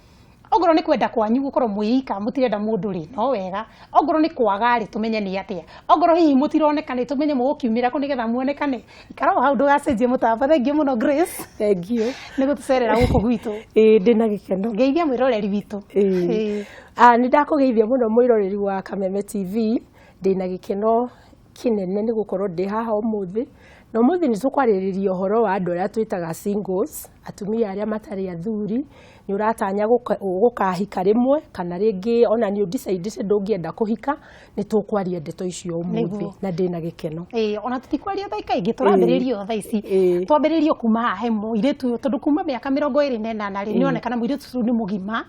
Ongorwo nĩ kwenda kwanyu gũkorwo mwĩ ika mũtirenda mũndũ rĩ, no wega. Ongorwo nĩ kwaga rĩ, tũmenye nĩ atĩa. Ongorwo hihi mũtironeka nĩ tũmenye mũgũkiumĩra kũ nĩgetha muonekane. Ikara o hau ndũgacenjie mũtambo. Thengiũ mũno Grace. Thengiũ. Nĩ gũtũcerera gũkũ gwitũ. Ĩĩ, ndĩna gĩkeno. Ngeithia mwĩroreri witũ. Ĩĩ. Nĩ ndakũgeithia mũno mwĩroreri wa Kameme TV. Ndĩna gĩkeno kĩnene nĩ gũkorwo ndĩ haha ũmũthĩ. Na ũmũthĩ nĩ tũkwarĩrĩria ũhoro wa andũ arĩa twĩtaga singles, atumia arĩa matarĩ athuri. Nĩ ũratanya gũkahika rĩmwe kana rĩngĩ ona nĩ ũdecidĩte ndũngĩenda kũhika, nĩ tũkwaria ndeto icio ũmũthĩ na ndĩna gĩkeno. Ĩĩ, ona tũtikwaria thaa ingĩ, tũrambĩrĩria o thaa ici. Twambĩrĩrie kuma haha he mũirĩtu ũyũ, tondũ kuma mĩaka 28 rĩ, nĩonekana mũirĩtu ũcio nĩ mũgima.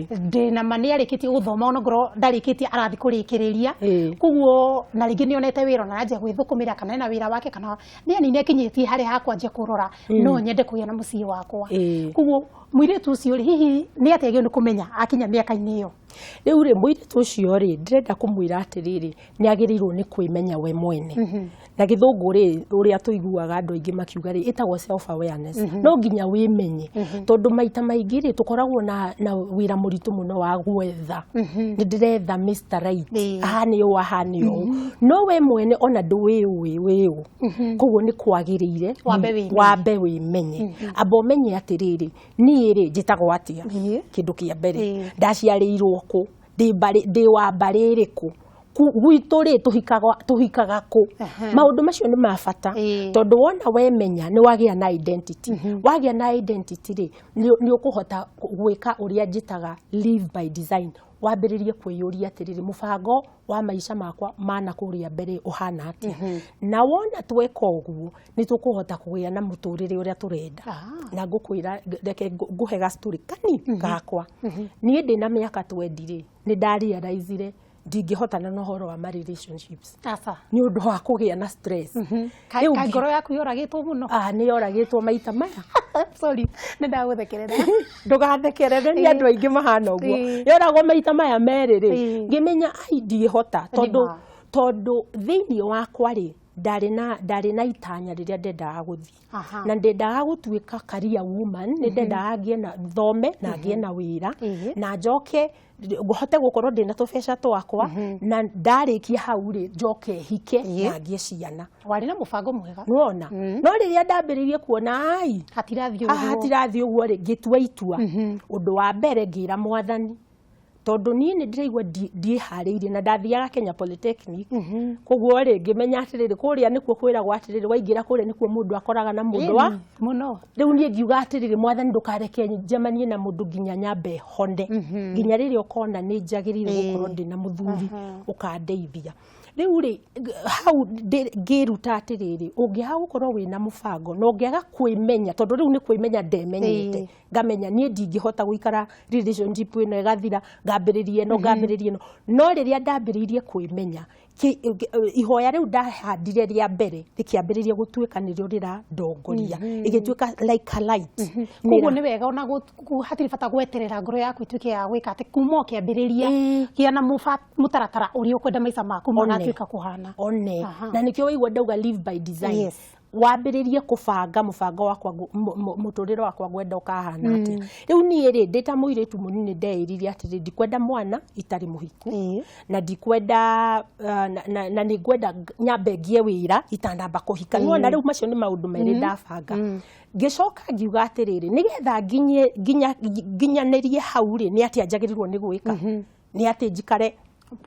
Ndĩna ma nĩ arĩkĩtie gũthoma, ona ngorwo ndarĩkĩtie arathiĩ kũrĩkĩrĩria. Koguo na rĩngĩ nĩonete wĩra ona aranjia gwĩthũkũmĩra, kana ena wĩra wake, kana nĩ ani nĩakinyĩtie harĩa ha kwanjia kũrora no nyende kũgĩa na mũciĩ wakwa. Koguo mũirĩtu ũcio rĩ, hihi nĩ atĩa agĩrĩirwo nĩ kũmenya akinya mĩaka-inĩ ĩyo? Rĩu rĩ, mũirĩtu ũcio rĩ, ndĩrenda kũmwĩra atĩrĩrĩ, nĩ agĩrĩirwo nĩ kwĩmenya we mwene. Na gĩthũngũ rĩ, ũrĩa tũiguaga andũ aingĩ makiuga rĩ, ĩtagwo self awareness. No nginya wĩmenye, tondũ maita maingĩ rĩ, tũkoragwo na wĩra mũritũ mũno wa gwetha. Nĩ ndĩretha Mr. Right, ahane ũũ ahane ũũ, no we mwene ona ndũwĩũĩ wĩ ũ. Koguo nĩ kwagĩrĩire wambe wĩmenye. Wambe wĩmenye, amba ũmenye atĩrĩrĩ, niĩ rĩ njĩtagwo atĩa, kĩndũ kĩa mbere, ndaciarĩirwo kũ, ndĩ wa mbarĩ ĩrĩkũ. Gwitũ rĩ, tũhikaga kũ? Maũndũ macio nĩ ma bata, tondũ wona wemenya nĩ wagĩa na identity. Wagĩa na identity rĩ, nĩ ũkũhota gwĩka ũrĩa njĩtaga live by design. Wambĩrĩrie kwĩyũria atĩrĩrĩ, mũbango wa maica makwa mana kũrĩa mbere ũhana atĩa? Na wona tweka ũguo, nĩ tũkũhota kũgĩa na mũtũrĩre ũrĩa tũrenda. Na ngũkwĩra, reke ngũhe ga story kani gakwa. Niĩ ndĩna mĩaka 20 rĩ, nĩ ndarealizire ndingĩhotana na ũhoro wa ma relationships Aca. nĩ ũndũ wa kũgĩa na stress. Rĩu Kaĩ ngoro yaku yoragĩtwo mũno? Ah, nĩ yoragĩtwo maita maya. Sorry, nĩ ndagũthekerera. Ndũgathekerere, nĩ andũ aingĩ mahana ũguo. Yoragwo maita maya merĩ rĩ, ngĩmenya ai ndingĩhota, tondũ Nĩma. tondũ thĩinĩ wakwa rĩ, ndarĩ na itanya rĩrĩa ndendaga gũthiĩ, na ndendaga gũtuĩka career woman. Nĩ ndendaga ngĩe na thome na ngĩe na wĩra, na njoke hote gũkorwo ndĩna tũbeca twakwa, na ndarĩkia hau rĩ, njoke hike na ngĩe ciana. Warĩ na mũbango mwega. Nĩwona, no rĩrĩa ndambĩrĩirie kuona ai Hatirathiĩ haha ũguo. Hatirathiĩ ũguo rĩ, ngĩtua itua. Ũndũ wa mbere, ngĩra Mwathani, tondũ niĩ nĩ ndĩraigua ndiĩharĩirie, na ndathiaga Kenya Polytechnic, koguo rĩ, ngĩmenya atĩrĩrĩ, kũrĩa nĩkuo kwĩragwo atĩrĩrĩ, waingĩra kũrĩa nĩkuo mũndũ akoraga na mũndũ wa Ĩni, mũno. Rĩu niĩ ngiuga atĩrĩrĩ, Mwathani, ndũkareke njemanie na mũndũ nginya nyambe hone, nginya rĩrĩa ũkona nĩ njagĩrĩire gũkorwo ndĩ na mũthuri ũkandeithia. Rĩu rĩ, hau ngĩruta atĩrĩrĩ, ũngĩaga gũkorwo wĩna mũbango na ũngĩaga kwĩmenya, tondũ rĩu nĩ kwĩmenya ndemenyete, ngamenya niĩ ndingĩhota gũikara relationship ĩno ĩgathira, ngambĩrĩria ĩno, ngambĩrĩria ĩno. No rĩrĩa ndambĩrĩirie kwĩmenya, ihoya rĩu ndahandire rĩa mbere rĩkĩambĩrĩria gũtuĩka nĩrĩo rĩrandongoria, ĩgĩtuĩka like a light. Koguo nĩ wega ona hatirĩ bata gweterera ngoro yaku ituĩke ya gwĩka atĩ, kuma o kĩambĩrĩria gĩa na mũtaratara ũrĩa ũkwenda maica maku One. magatuĩka kũhana. One. Na nĩkĩo waigua ndauga live by design. Wambĩrĩrie kũbanga mũbango wakwa, mũtũrĩre wakwa ngwenda ũkahana atĩa. Rĩu niĩ rĩ, ndĩ ta mũirĩtu mũnini, ndeĩrire atĩrĩ, ndikwenda mwana itarĩ mũhiku, na ndikwenda na nĩ ngwenda nyambe ngie wĩra itanamba kũhika. Nĩwona, rĩu macio nĩ maũndũ merĩ ndabanga. Ngĩcoka ngiuga atĩrĩrĩ, nĩgetha nginye nginya nginyanĩrie hau rĩ, nĩ atĩa njagĩrĩirwo nĩ gwĩka? Nĩ atĩ njikare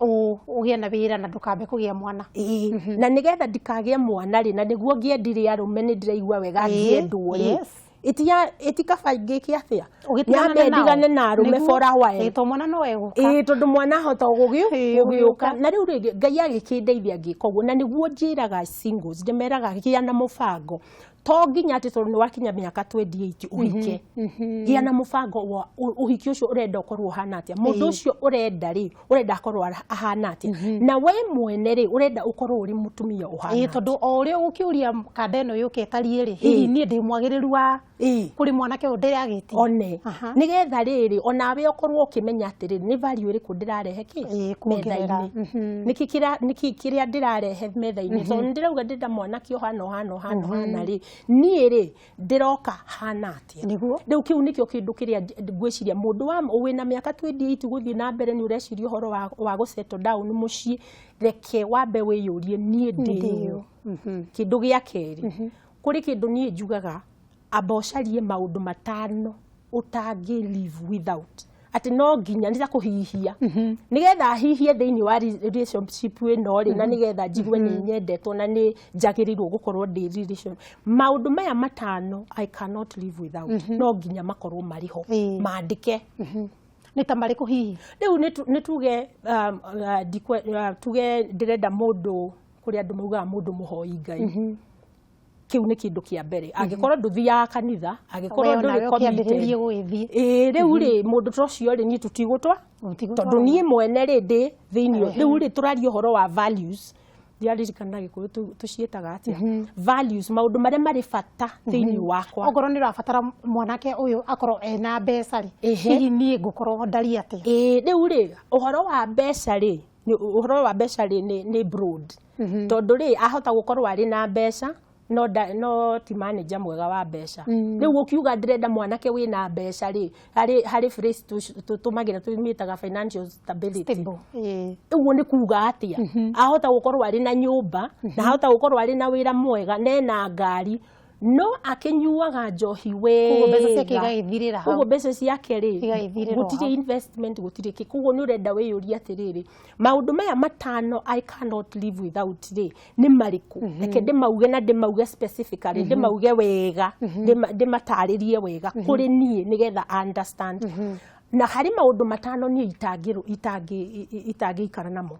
Ũgĩe na wĩra na ndũkambe kũgĩa mwana. Ĩĩ, na nĩgetha ndikagĩe mwana rĩ, na nĩguo ngĩendire arũme, nĩ ndĩraigua wega ngĩendwo rĩ, ĩtikaba ngĩke atĩa? Ũgĩtigana Nyambe nao. ndigane na arũme for a while. Ĩĩ, to mwana no egũka. Ĩĩ, tondũ mwana ahota gũgĩũka. gũgĩũka. Na rĩu rĩngĩ Ngai agĩkĩndeithia ngĩka ũguo, na nĩguo njĩraga singles, ndĩmeraga gĩa na mũbango. To nginya atĩ tondũ nĩ wakinya mĩaka 28 ũhike. Gĩa na mũbango wa ũhiki ũcio ũrenda ũkorwo ũhana atĩa, mũndũ ũcio ũrenda rĩ, ũrenda akorwo ahana atĩa, na we mwene rĩ, ũrenda ũkorwo ũrĩ mũtumia ũhana Ĩĩ, tondũ o ũrĩa ũgũkĩũria kanda ĩno yũke ĩtariĩ rĩ, hihi niĩ ndĩ mwagĩrĩru wa kũrĩ mwanake ũyũ ndĩragĩtie? One, nĩgetha rĩrĩ, onawe ũkorwo ũkĩmenya atĩrĩrĩ, nĩ value ĩrĩkũ ndĩrarehe kĩ Kuongerera. metha-inĩ, nĩkĩ nĩkĩ kĩrĩa ndĩrarehe metha-inĩ. So ndĩrauga ndĩrenda mwanake ũhana ũhana ũhana ũhana rĩ, niĩ rĩ, ndĩroka hana atĩa? Rĩu kĩu nĩkĩo kĩndũ kĩrĩa ngwĩciria mũndũ wa wĩna mĩaka 28 gũthiĩ na mbere, nĩ ũreciria ũhoro wa gũ settle down mũciĩ, reke wambe wĩyũrie, niĩ ndĩ ũ? Kĩndũ gĩa kerĩ, kũrĩ kĩndũ niĩ njugaga, amba ũcarie maũndũ matano ũtangĩ live without, atĩ no nginya nĩ ta kũhihia, nĩgetha hihie thĩinĩ wa relationship ĩno rĩ, na nĩgetha njigue nĩ nyendetwo na nĩ njagĩrĩirwo gũkorwo ndĩ relation. Maũndũ maya matano I cannot live without, no nginya makorwo marĩ ho. Mandĩke. Nĩ ta marĩkũ hihi? Rĩu nĩ tuge tuge ndĩrenda mũndũ, kũrĩ andũ maugaga mũndũ mũhoi Ngai. Kĩu nĩ kĩndũ kĩa mbere. Angĩkorwo ndũthiaga kanitha, angĩkorwo We ndũrĩ onawe committed, ũkĩambĩrĩrie gũgĩthiĩ. Ĩĩ, rĩu rĩ, mũndũ ta ũcio rĩ, niĩ tũtigũtwa Mũtigũtwarana. tondũ niĩ mwene rĩ, ndĩ thĩinĩ. Rĩu rĩ, tũraria ũhoro wa values, ndiaririkana Gĩkũyũ tũciĩtaga atĩa values, maũndũ marĩa marĩ bata thĩinĩ wakwa. Okorwo nĩ ũrabatara mwanake ũyũ akorwo ena mbeca rĩ, hihi niĩ ngũkorwo ndari atĩa? Ĩĩ, rĩu rĩ, ũhoro wa mbeca rĩ, ũhoro wa mbeca rĩ, nĩ broad, tondũ rĩ, ahota gũkorwo arĩ na mbeca no ti manager mwega wa mbeca. Rĩu ũkiuga ndĩrenda mwanake wĩna mbeca rĩ, harĩ phrase tũtũmagĩra tũmĩtaga financial stability. Stable. Ũguo nĩ kuga atĩa? Ahota gũkorwo arĩ na nyũmba, na ahota gũkorwo arĩ na wĩra mwega, na ena ngari, No akĩnyuaga njohi Koguo mbeca ciake wega. igagĩthirĩra hau. Koguo mbeca ciake rĩ, Igagĩthirĩra o gũtirĩ hau. investment, gũtirĩ kĩ. Koguo nĩ ũrenda wĩyũrie atĩrĩrĩ, maũndũ maya matano I cannot live without rĩ, nĩ marĩkũ? Reke ndĩmauge na ndĩmauge specifically, ndĩmauge wega, ndĩmatarĩrie wega kũrĩ niĩ nĩgetha understand. Na harĩ maũndũ matano niĩ itangĩikara namo.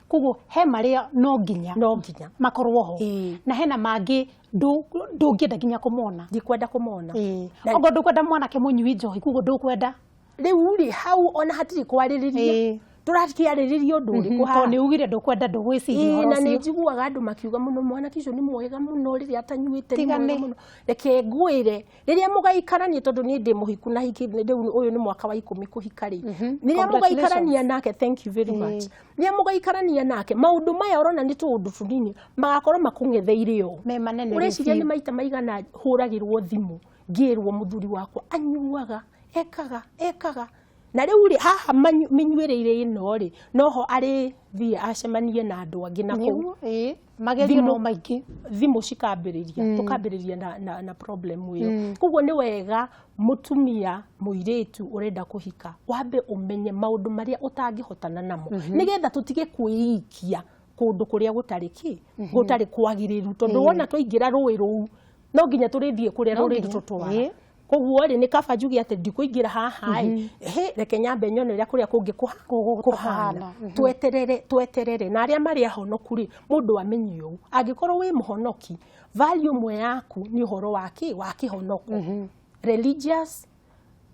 Koguo he marĩa no nginya No nginya makorwo ho. Ĩĩ. Na hena mangĩ ndũngĩenda nginya kũmona. Ndikwenda kũmona. Ĩĩ. Okorwo ndũkwenda mwanake mũnyui njohi, koguo ndũkwenda. Rĩu rĩ, hau ona hatirĩ kwarĩrĩria. Tũrakĩarĩrĩria ũndũ ũrĩkũ haha? Tondũ nĩ ugire ndũkwenda, ndũgwĩciria Ĩĩ, ũhoro na nĩ ũcio. njiguaga andũ makiuga mũno mwanake ũcio nĩ mwega mũno rĩrĩa atanyuĩte, nĩ Tigane. mwega mũno. Reke ngwĩre, rĩrĩa mũgaikarania, tondũ niĩ ndĩ mũhiku na hiki rĩu ũyũ nĩ mwaka wa 10 kũhika rĩ, rĩrĩa mũgaikarania nake, thank you very much, rĩrĩa mũgaikarania nake, maũndũ maya ũrona nĩ tũũndũ tũnini magakorwo makũng'etheire ũũ. Me manene rĩu Ũreciria biũ. nĩ maita maigana hũragĩrwo thimũ ngĩrwo mũthuri wakwa anyuaga, ekaga ekaga, na rĩu rĩ, haha mĩnyuĩrĩire ĩno rĩ, noho arĩthiĩ acemanie na andũ angĩ na kũu. Nĩguo, ĩĩ. Magerio Thimũ. no maingĩ. Thimũ cikambĩrĩria, tũkambĩrĩria na problem ĩyo. Koguo nĩ wega mũtumia mũirĩtu ũrenda kũhika wambe ũmenye maũndũ marĩa ũtangĩhotana namo, nĩgetha tũtige kwĩikia kũndũ kũrĩa gũtarĩ kĩ, gũtarĩ kwagĩrĩru, tondũ wona twaingĩra rũĩ rũu no nginya tũrĩthiĩ kũrĩa No rũrĩ nginya. tũtwara. Koguo rĩ, nĩ kaba njuge atĩ ndikũingĩra haha ĩ, hĩ, reke nyambe nyone ũrĩa kũrĩa kũngĩ kũhana. Kũhana. Tweterere, tweterere. Na arĩa marĩ ahonoku rĩ, mũndũ amenye ũũ, angĩkorwo wĩ mũhonoki, value ĩmwe yaku nĩ ũhoro wa kĩ, wa kĩhonoko, religious,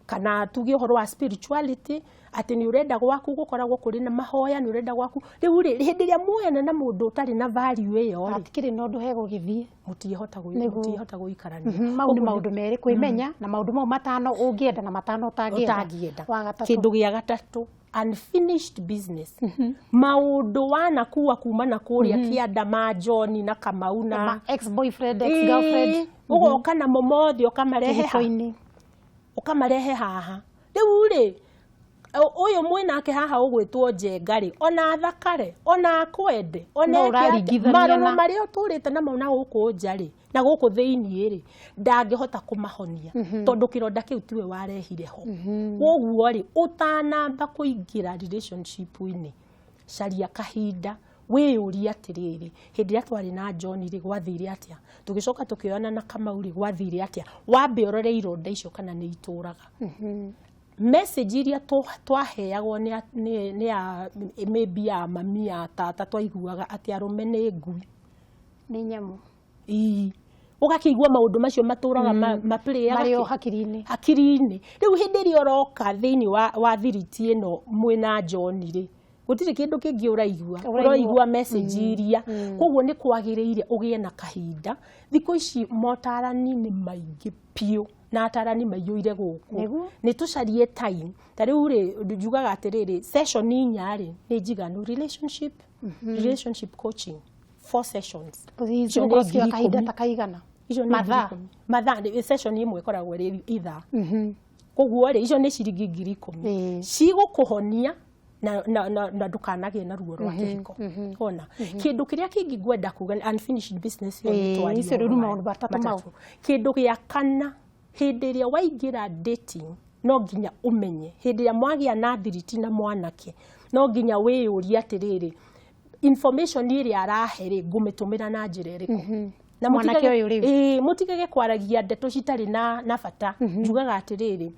kana tuge ũhoro wa spirituality, atĩ nĩ ũrenda gwaku gũkoragwo kũrĩ na mahoya, nĩ ũrenda gwaku. Rĩu rĩ, hĩndĩ ĩrĩa muoyana na mũndũ ũtarĩ na value ĩyo rĩ, Hatikĩrĩ na ũndũ hegũgĩthiĩ. Mũtiĩhota Nĩguo. Mũtiĩhota gũikarania. Mau nĩ maũndũ merĩ, kwĩmenya na maũndũ mau matano ũngĩenda na matano ũtangĩenda. Ũtangĩenda. Wa gatatũ. Kĩndũ gĩa gatatũ, unfinished business, maũndũ wanakua kuma na kũrĩa kĩanda ma John na Kamau na Ma ex boyfriend, ex girlfriend. Ĩĩ, ũgoka namo mothe ũkamarehe ha Kĩhiko-inĩ. Ũkamarehe haha. Rĩu rĩ, ũyũ mwĩnake haha ũgwĩtwo Njenga rĩ, ona athakare, ona akwende, ona No eke atĩa, ũraringithania marũrũ marĩa ũtũrĩte namo na gũkũ nja rĩ, na gũkũ thĩiniĩ rĩ, ndangĩhota kũmahonia, tondũ kĩronda kĩu tiwe warehire ho. Koguo rĩ, ũtanamba kũingĩra relationship-inĩ, caria kahinda wĩyũrie atĩrĩrĩ, hĩndĩ ĩrĩa twarĩ na John rĩ, gwathire atĩa? Tũgĩcoka tũkĩoyana na Kamau rĩ, gwathire atĩa? Wambe ũrore ironda icio kana nĩ itũraga. Message iria twaheagwo nĩ a maybe ya mami, ya tata, twaiguaga atĩ arũme nĩ ngui. Nĩ nyamũ. Ii. Ũgakĩigua maũndũ macio matũraga maplayaga Marĩ o hakiri-inĩ. Hakiri-inĩ. Rĩu hĩndĩ ĩrĩa ũroka thĩinĩ wa thiriti ĩno mwĩna John rĩ, gũtirĩ kĩndũ kĩngĩ ũraigua. Ũraigua. Ũraigua message iria. Koguo nĩ kwagĩrĩire ũgĩe na kahinda. Thikũ ici motarani nĩ maingĩ biũ na atarani maiyũire gũkũ. Nĩguo. Nĩ tũcarie time. Ta rĩu rĩ, njugaga atĩrĩrĩ, session inya rĩ nĩ njiganu, relationship coaching, 4 sessions. Icio nĩ Cigũkorwo cikĩoya ngiri kahinda ikũmi. ta kaigana? Icio nĩ Mathaa. 10,000. Mathaa, session ĩmwe ĩkoragwo ĩrĩ ithaa. Koguo rĩ, icio nĩ ciringi 10,000. Cigũkũhonia na ndũkanagĩe na ruo rwa kĩhiko. Ona kĩndũ kĩrĩa kĩngĩ ngwenda kuga nĩ unfinished business ĩyo. Ĩĩ, nĩ twaria icio rĩu ũhoro nĩ wayo. maũndũ matatũ mau. Matatũ. Kĩndũ gĩa kana, hĩndĩ ĩrĩa waingĩra dating, no nginya ũmenye hĩndĩ ĩrĩa mwagĩa na thiriti na mwanake, no nginya wĩyũrie atĩrĩrĩ, information ĩrĩa arahe rĩ, ngũmĩtũmĩra na njĩra ĩrĩkũ? Na Mwanake ũyũ rĩu. Ĩĩ, mũtigage kwaragia ndeto citarĩ na bata. Njugaga atĩrĩrĩ,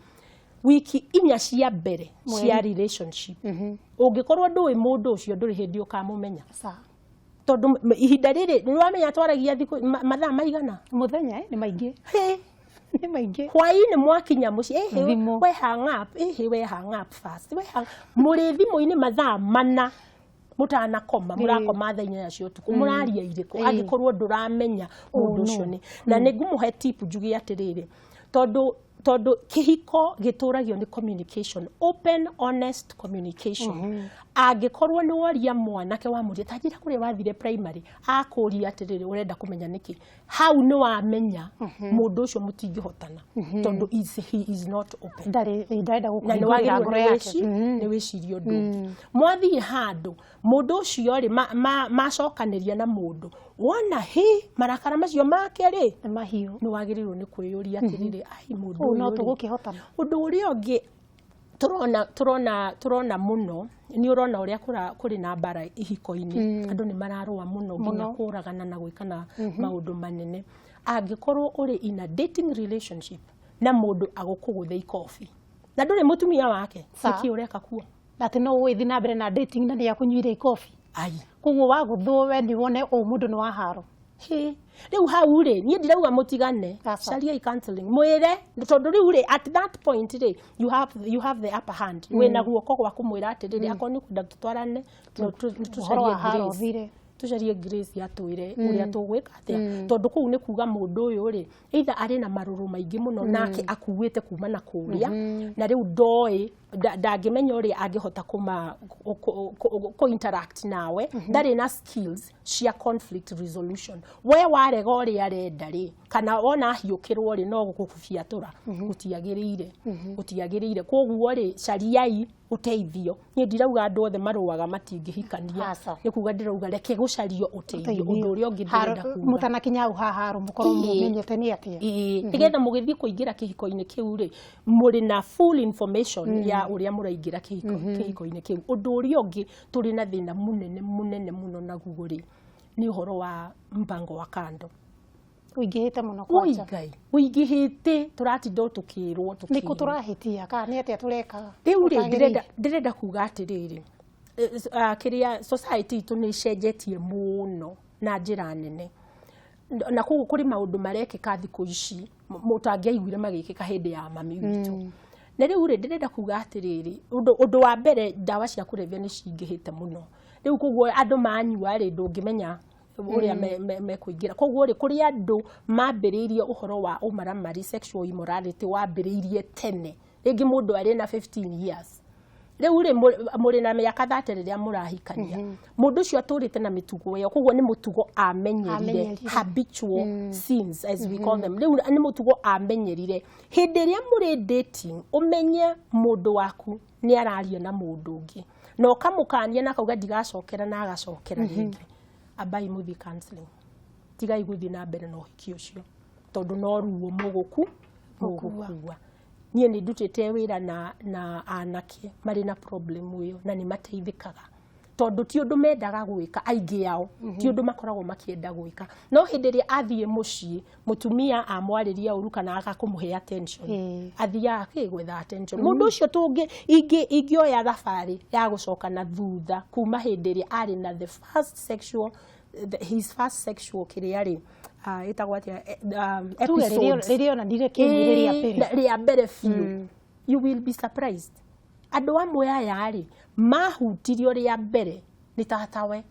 wiki 4 cia mbere cia relationship, ũngĩkorwo ndũĩ mũndũ ũcio, ndũrĩ hĩndĩ ũkamũmenya. Sawa. Tondũ ihinda rĩrĩ nĩ wamenya twaragia thikũ mathaa maigana? Mũthenya, nĩ maingĩ. Hĩ. Nĩ maingĩ. Hwaĩ-inĩ mwakinya mũciĩ, ĩhĩ, Thimũ. we hang up, ĩhĩ, we hang up fast, we hang, mũrĩ thimũ-inĩ mathaa 4 mũtanakoma. Mũrakoma thaa 8 cia ũtukũ, mũraria irĩkũ angĩkorwo ndũramenya mũndũ ũcio? Nĩ na nĩ ngũmũhe tip njuge atĩrĩrĩ, tondũ kĩhiko gĩtũragio nĩ communication, open honest communication. Angĩkorwo nĩ woria mwanake, wamũria ta njĩra kũrĩa wathire primary, akũria atĩrĩrĩ, ũrenda kũmenya nĩkĩ, hau nĩ wamenya mũndũ ũcio mũtingĩhotana, tondũ he is not open. Ndarĩ, ndarenda Na nĩ gũkũhingũrĩra wagĩrĩirwo ngoro nĩ yake. nĩ wĩcirie ũndũ ũngĩ. Mwathiĩ handũ, mũndũ ũcio rĩ, macokanĩria na mũndũ, wona hi marakara macio make rĩ, Nĩ mahiũ. Nĩ wagĩrĩirwo nĩ kwĩyũria atĩrĩrĩ, ai, mũndũ Ũũ no ũyũ rĩ, tũgũkĩhotana? Ũndũ ũrĩa ũngĩ tũrona mũno, nĩ ũrona ũrĩa kũrĩ na mbara ihiko-inĩ, andũ nĩ mararũa mũno nginya kũragana na gwĩkana maũndũ manene. Angĩkorwo ũrĩ in a dating relationship na mũndũ agũkũgũthe ikobi na ndũrĩ mũtumia wake, nĩkĩ ũreka kuo? Atĩ no ũgĩthiĩ na mbere na dating na nĩ akũnyuire ikobi? Ai. Koguo wagũthwo we nĩ wone ũũ mũndũ nĩ wa haro. Hĩ, rĩu hau rĩ, niĩ ndirauga mũtigane. Aca. Cariai counseling, mwĩre, tondũ rĩu rĩ, at that point rĩ, you have the upper hand, wĩna guoko gwa kũmwĩra atĩrĩrĩ, akorwo nĩ kwenda tũtwarane, no Ũhoro wa tũcarie haro grace. ũthire. Tũcarie grace atwĩre ũrĩa tũgwĩka atĩa, tondũ kũu nĩ kuga mũndũ ũyũ rĩ, either arĩ na marũrũ maingĩ mũno nake akuĩte kuma na kũrĩa, na rĩu ndoĩ, ndangĩmenya ũrĩa angĩhota kũ interact nawe, ndarĩ na skills cia conflict resolution. We warega ũrĩa arenda rĩ, kana wona ahiũkĩrwo rĩ, no gũkũbiatũra. Gũtiagĩrĩire, gũtiagĩrĩire. Koguo rĩ, cariai ũteithio. Niĩ ndirauga andũ othe marũaga matingĩhikania. Aca. Nĩ kuga ndĩrauga reke gũcario ũteithio. Ũndũ ũrĩa ũngĩ ndĩrenda kuga, Mũtanakinya hau ha haro, mũkorwo mũmenyete nĩ atĩa. Ĩĩ, nĩgetha mũgĩthiĩ kũingĩra kĩhiko-inĩ kĩu rĩ, mũrĩ na full information ya ũrĩa mũraingĩra kĩhiko-inĩ kĩu. Ũndũ ũrĩa ũngĩ tũrĩ na thĩna mũnene mũnene mũno naguo rĩ, nĩ ũhoro wa mpango wa kando. Ũingĩhĩte mũno Ui kwanja. Ngai, ũingĩhĩte, tũratinda o tũkĩrwo. Nĩkũ Tũkĩrwo. Tũrahĩtia kana nĩ atĩa tũreka? Rĩu rĩ, ũtagĩrĩire? ndĩrenda kuga atĩrĩrĩ, kĩrĩa society itũ nĩ ĩcenjetie mũno na njĩra nene, na koguo kũrĩ maũndũ marekĩka thikũ ici mũtangĩaiguire magĩkĩka hĩndĩ ya mami witũ. Na rĩu rĩ, ndĩrenda kuga atĩrĩrĩ, ũndũ wa mbere, ndawa cia kũrebia nĩ cingĩhĩte mũno rĩu, koguo andũ manyua rĩ, ndũngĩmenya ũrĩa mekũingĩra. Koguo rĩ, kũrĩ andũ mambĩrĩirie ũhoro wa ũmaramari, sexual immorality wambĩrĩirie tene, rĩngĩ mũndũ arĩ na 15 years. Rĩu rĩ, mũrĩ na mĩaka 30 rĩrĩa mũrahikania, mũndũ ũcio atũrĩte na mĩtugo ĩyo, koguo nĩ mũtugo amenyerire. Amenyerire. Habitual sins, as we call them. Rĩu nĩ mũtugo amenyerire. Hĩndĩ ĩrĩa mũrĩ dating, ũmenye mũndũ waku nĩ araria na mũndũ ũngĩ, na ũkamũkania na akauga ndigacokera, na agacokera rĩngĩ, ambai mũthiĩ counseling. Tigai gũthiĩ na mbere na ũhiki ũcio, tondũ no ruo mũgũkua. Niĩ nĩ ndutĩte wĩra na anake marĩ na problem ĩyo, na nĩ mateithĩkaga, tondũ ti ũndũ mendaga gwĩka. Aingĩ ao ti ũndũ makoragwo makĩenda gwĩka, no hĩndĩ ĩrĩa athiĩ mũciĩ, mũtumia amwarĩria ũru kana aga kũmũhe attention, athiaga kĩ gwetha attention. Mũndũ ũcio tũngĩ ingĩoya thabarĩ ya gũcoka na thutha kuma hĩndĩ ĩrĩa arĩ na the first sexual the, his first sexual kĩrĩa rĩ, ĩtagwo atĩa, Tuge rĩrĩa episodes. rĩrĩa onanire kĩmwĩrĩ rĩa mbere. Rĩa mbere biũ, you will be surprised, andũ amwe aya rĩ, mahutirio rĩa mbere nĩ tatawe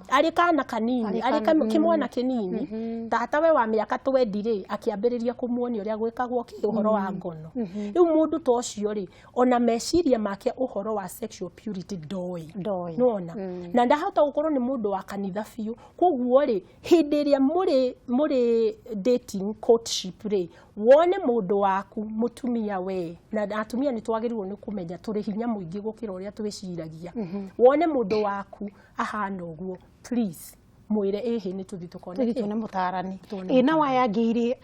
arĩ kana kanini. Arĩ arĩ kana, kĩmwana kĩnini, tatawe wa mĩaka 20 rĩ, akĩambĩrĩria kũmuonia ũrĩa gwĩkagwo kĩ ũhoro wa ngono. Rĩu mũndũ ta ũcio rĩ, ona meciria make ũhoro wa sexual purity ndoĩ. Ndoĩ. Nona na ndahota gũkorwo nĩ mũndũ wa kanitha biũ. Koguo rĩ, hĩndĩ ĩrĩa mũrĩ dating, courtship rĩ, wone mũndũ waku mũtumia, we na atumia nĩ twagĩrĩirwo nĩ kũmenya tũrĩ hinya mũingĩ gũkĩra ũrĩa twĩciragia. Wone mũndũ waku ahana ũguo, please mwĩre, ĩhĩ, nĩ tũthiĩ tũkone Tũthiĩ kĩ? tuone mũtarani. Tuone. Ĩ na wayangĩire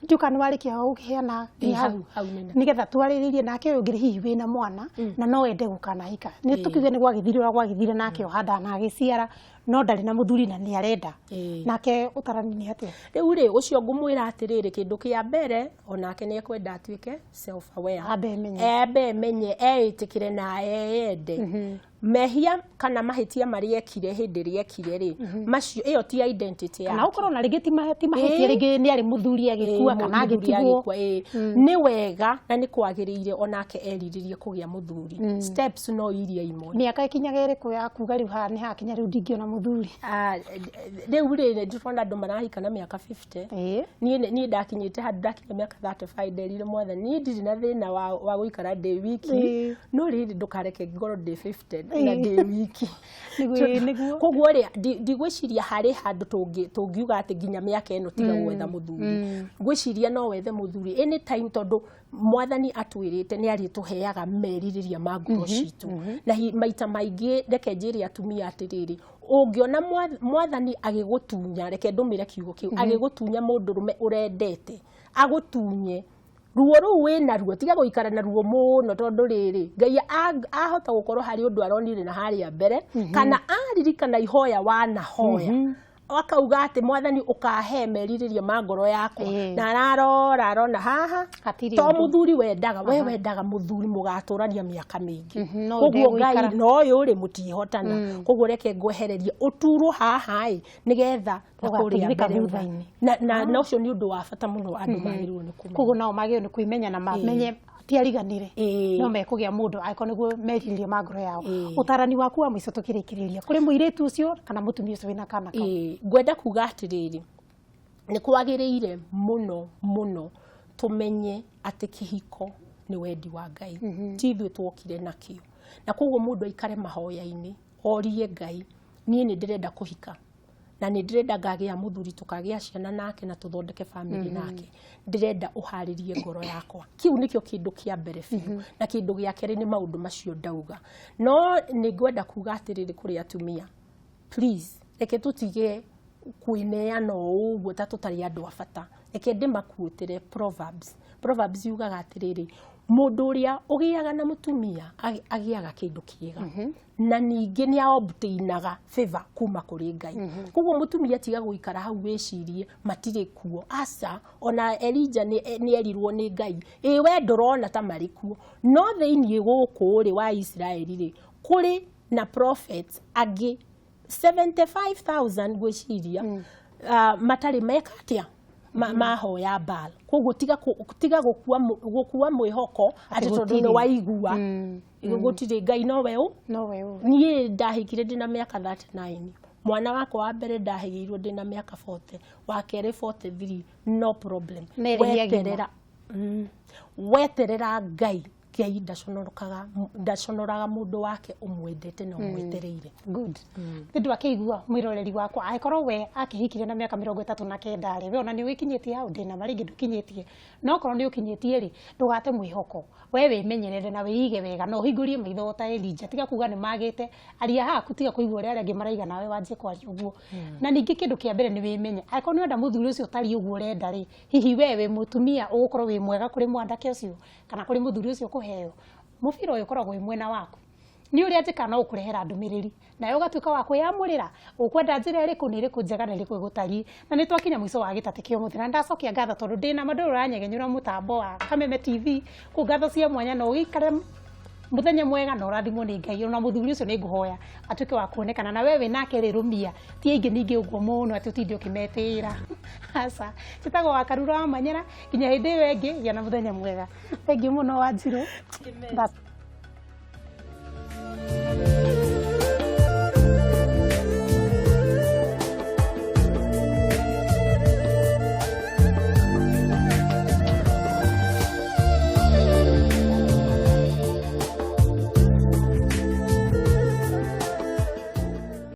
ndiũka nĩ warĩkia gũkĩheana. Ĩ, hau nĩna. Nĩgetha twarĩrĩrie nake ũyũ ũngĩ, hihi wĩna mwana na no ende gũkanahika, nĩ tũkiuge nĩ gwagĩthire ũrĩa gwagĩthire nake ohanda na agĩciara, no ndarĩ na mũthuri na nĩ arenda, nake ũtarani nĩ atĩa? Rĩu rĩ, ũcio ngũmwĩra atĩrĩrĩ, kĩndũ kĩa mbere, onake nĩ ekwenda atuĩke self aware. Ambe emenye. Ambe emenye, eĩtĩkĩre na eyende. Mehia kana mahĩtia marĩa ekire hĩndĩ ĩrĩa ekire rĩ, macio ĩyo ti identity Kana yake. ũkorwo na rĩngĩ ti mahĩtia, rĩngĩ nĩ arĩ mũthuri agĩkua kana Mũthuri agĩtigwo. agĩkua, ĩĩ. Nĩ wega na nĩ kwagĩrĩire onake erirĩrie kũgĩa mũthuri. Steps no iria imwe. Mĩaka ĩkinyaga ĩrĩkũ ya kuga rĩu haha nĩ hakinya, rĩu ndingĩona Mũthuri. Ah, rĩu rĩ, ndĩrona andũ marahika na mĩaka 50. Niĩ ndakinyĩte handũ, ndakinya mĩaka 35, nderire Mwathani niĩ ndirĩ na thĩna wa gũikara ndĩ wiki, no rĩrĩ, ndũkareke ngorwo ndĩ 50 na ndĩ wiki. Nĩguo. Koguo rĩ, ndigwĩciria harĩ handũ tũngiuga atĩ nginya mĩaka ĩno tiga gwetha mũthuri. Ngwĩciria no wethe mũthuri anytime, tondũ Mwathani atwĩrĩte nĩ arĩtũheaga merirĩria ma ngoro citũ. Na maita maingĩ, reke njĩre atumia atĩrĩrĩ, ũngĩona Mwathani agĩgũtunya, reke ndũmĩre kiugo kĩu, agĩgũtunya mũndũrũme ũrendete, agũtunye ruo rũu wĩna ruo, tiga gũikara na ruo mũno, tondũ rĩrĩ, Ngai ahota gũkorwo harĩ ũndũ aronire na harĩa mbere, kana aririkana ihoya wanahoya, akauga atĩ Mwathani ũkahe merirĩria ma ngoro yakwa, na ararora arona haha Hatirĩ to ũndũ. Mũthuri wendaga, we wendaga mũthuri mũgatũrania mĩaka mĩingĩ. No Koguo Ngai ndegũikara. na ũyũ rĩ, mũtihotana, koguo reke ngwehererie ũturwo haha ĩ, nĩgetha na kũrĩa Ũgateithĩka mbere thutha-inĩ. Na ũcio nĩ ũndũ wa bata mũno andũ magĩrĩirwo nĩ kũmenya. Koguo nao magĩrĩirwo nĩ kwĩmenya na mamenye tiariganire, no mekũgĩa mũndũ angĩkorwo nĩguo merirĩria ma ngoro yao. Ũtarani waku wa mũico tũkĩrĩkĩrĩria kũrĩ mũirĩtu ũcio kana mũtumia ũcio wĩna kana kau? Ngwenda kuga atĩrĩrĩ, nĩ kwagĩrĩire mũno mũno tũmenye atĩ kĩhiko nĩ wendi wa Ngai, ti ithuĩ tuokire nakĩo, na koguo mũndũ aikare mahoya-inĩ, orie Ngai, niĩ nĩ ndĩrenda kũhika na nĩ ndĩrenda ngagĩa mũthuri, tũkagĩa ciana nake na tũthondeke family nake, ndĩrenda ũharĩrie ngoro yakwa. Kĩu nĩkĩo kĩndũ kĩa mbere biũ, na kĩndũ gĩa kerĩ nĩ maũndũ macio ndauga. No nĩ ngwenda kuga atĩrĩrĩ kũrĩ atumia, please, reke tũtige kwĩneana o ũguo ta tũtarĩ andũ a bata. Reke ndĩmakuĩtĩre Proverbs. Proverbs yugaga atĩrĩrĩ, mũndũ ũrĩa ũgĩaga na mũtumia agĩaga kĩndũ kĩega, na ningĩ nĩ aobtainaga favor kuma kũrĩ Ngai. Koguo mũtumia, tiga gũikara hau wĩcirie matirĩ kuo, aca. Ona Elija nĩ erirwo nĩ Ngai, ĩ we ndũrona ta marĩ kuo, no thĩinĩ gũkũ rĩ wa Isiraeli rĩ, kũrĩ na prophets angĩ 75,000 ngwĩciria, matarĩ meka atĩa, mahoya Baal. Koguo tiga gũkua mwĩhoko atĩ tondũ nĩ gũtirĩ. Waigua gũtirĩ Ngai, nowe ũ Nowe ũ. Niĩ ndahikire ndĩna mĩaka 39. Mwana wakwa wa mbere ndahĩgĩirwo ndĩna mĩaka 40, wa kerĩ 43, no problem. Merĩ nĩ agima. Weterera, weterera Ngai. Ngai ndaconokaga, ndaconoraga mũndũ wake ũmwendete na ũmwetereire. Good, nĩ ndũ akĩigua mwĩroreri wakwa, angĩkorwo we akĩhikire na mĩaka 39 rĩ, we ona nĩ ũgĩkinyĩtie hau, ndĩna ma rĩngĩ ndũkinyĩtie, no okorwo nĩ ũkinyĩtie rĩ, ndũgate mwĩhoko. We wĩmenyerere na wĩige wega na ũhingũrie maitho ta Elija. Tiga kuga nĩ magĩte aria haku, tiga kũigua ũrĩa arĩa angĩ maraiga nawe wanjie kwaria ũguo. Na ningĩ kĩndũ kĩa mbere nĩ wĩmenye, angĩkorwo nĩ ũrenda mũthuri ũcio ũtariĩ ũguo ũrenda rĩ, hihi we wĩ mũtumia ũgũkorwo wĩ mwega kũrĩ mwanake ũcio kana kũrĩ mũthuri ũcio ũkũheo? Mũbira ũyũ ũkoragwo wĩ mwena waku, nĩ ũrĩa njĩka no ũkũrehera ndũmĩrĩri nawe ũgatuĩka wa kwĩyamũrĩra ũkwenda njĩra ĩrĩkũ, nĩ ĩrĩkũ njega na ĩrĩkũ ĩgũtariĩ. Na nĩ twakinya mũico wa gĩtatĩ kĩa ũmũthĩ, na ndacokia ngatho tondũ ndĩna ma ndũrĩ ũranyegenyũra mũtambo wa Kameme TV kũu, ngatho cia mwanya, na ũgĩikare muthenya mwega na ũrathimwo nĩ Ngai. Ona mũthuri ũcio nĩ ngũhoya atuĩke wa kuonekana, na we wĩ nake rĩ, rũmia, ti aingĩ ningĩ ũguo mũno atĩ ũtinde ũkĩmetĩĩra, aca. Njĩtagwo wa Karura wa Manyera, nginya hĩndĩ ĩyo ĩngĩ, gĩa na mũthenya mwega. Thengiũ mũno, Wanjirũ.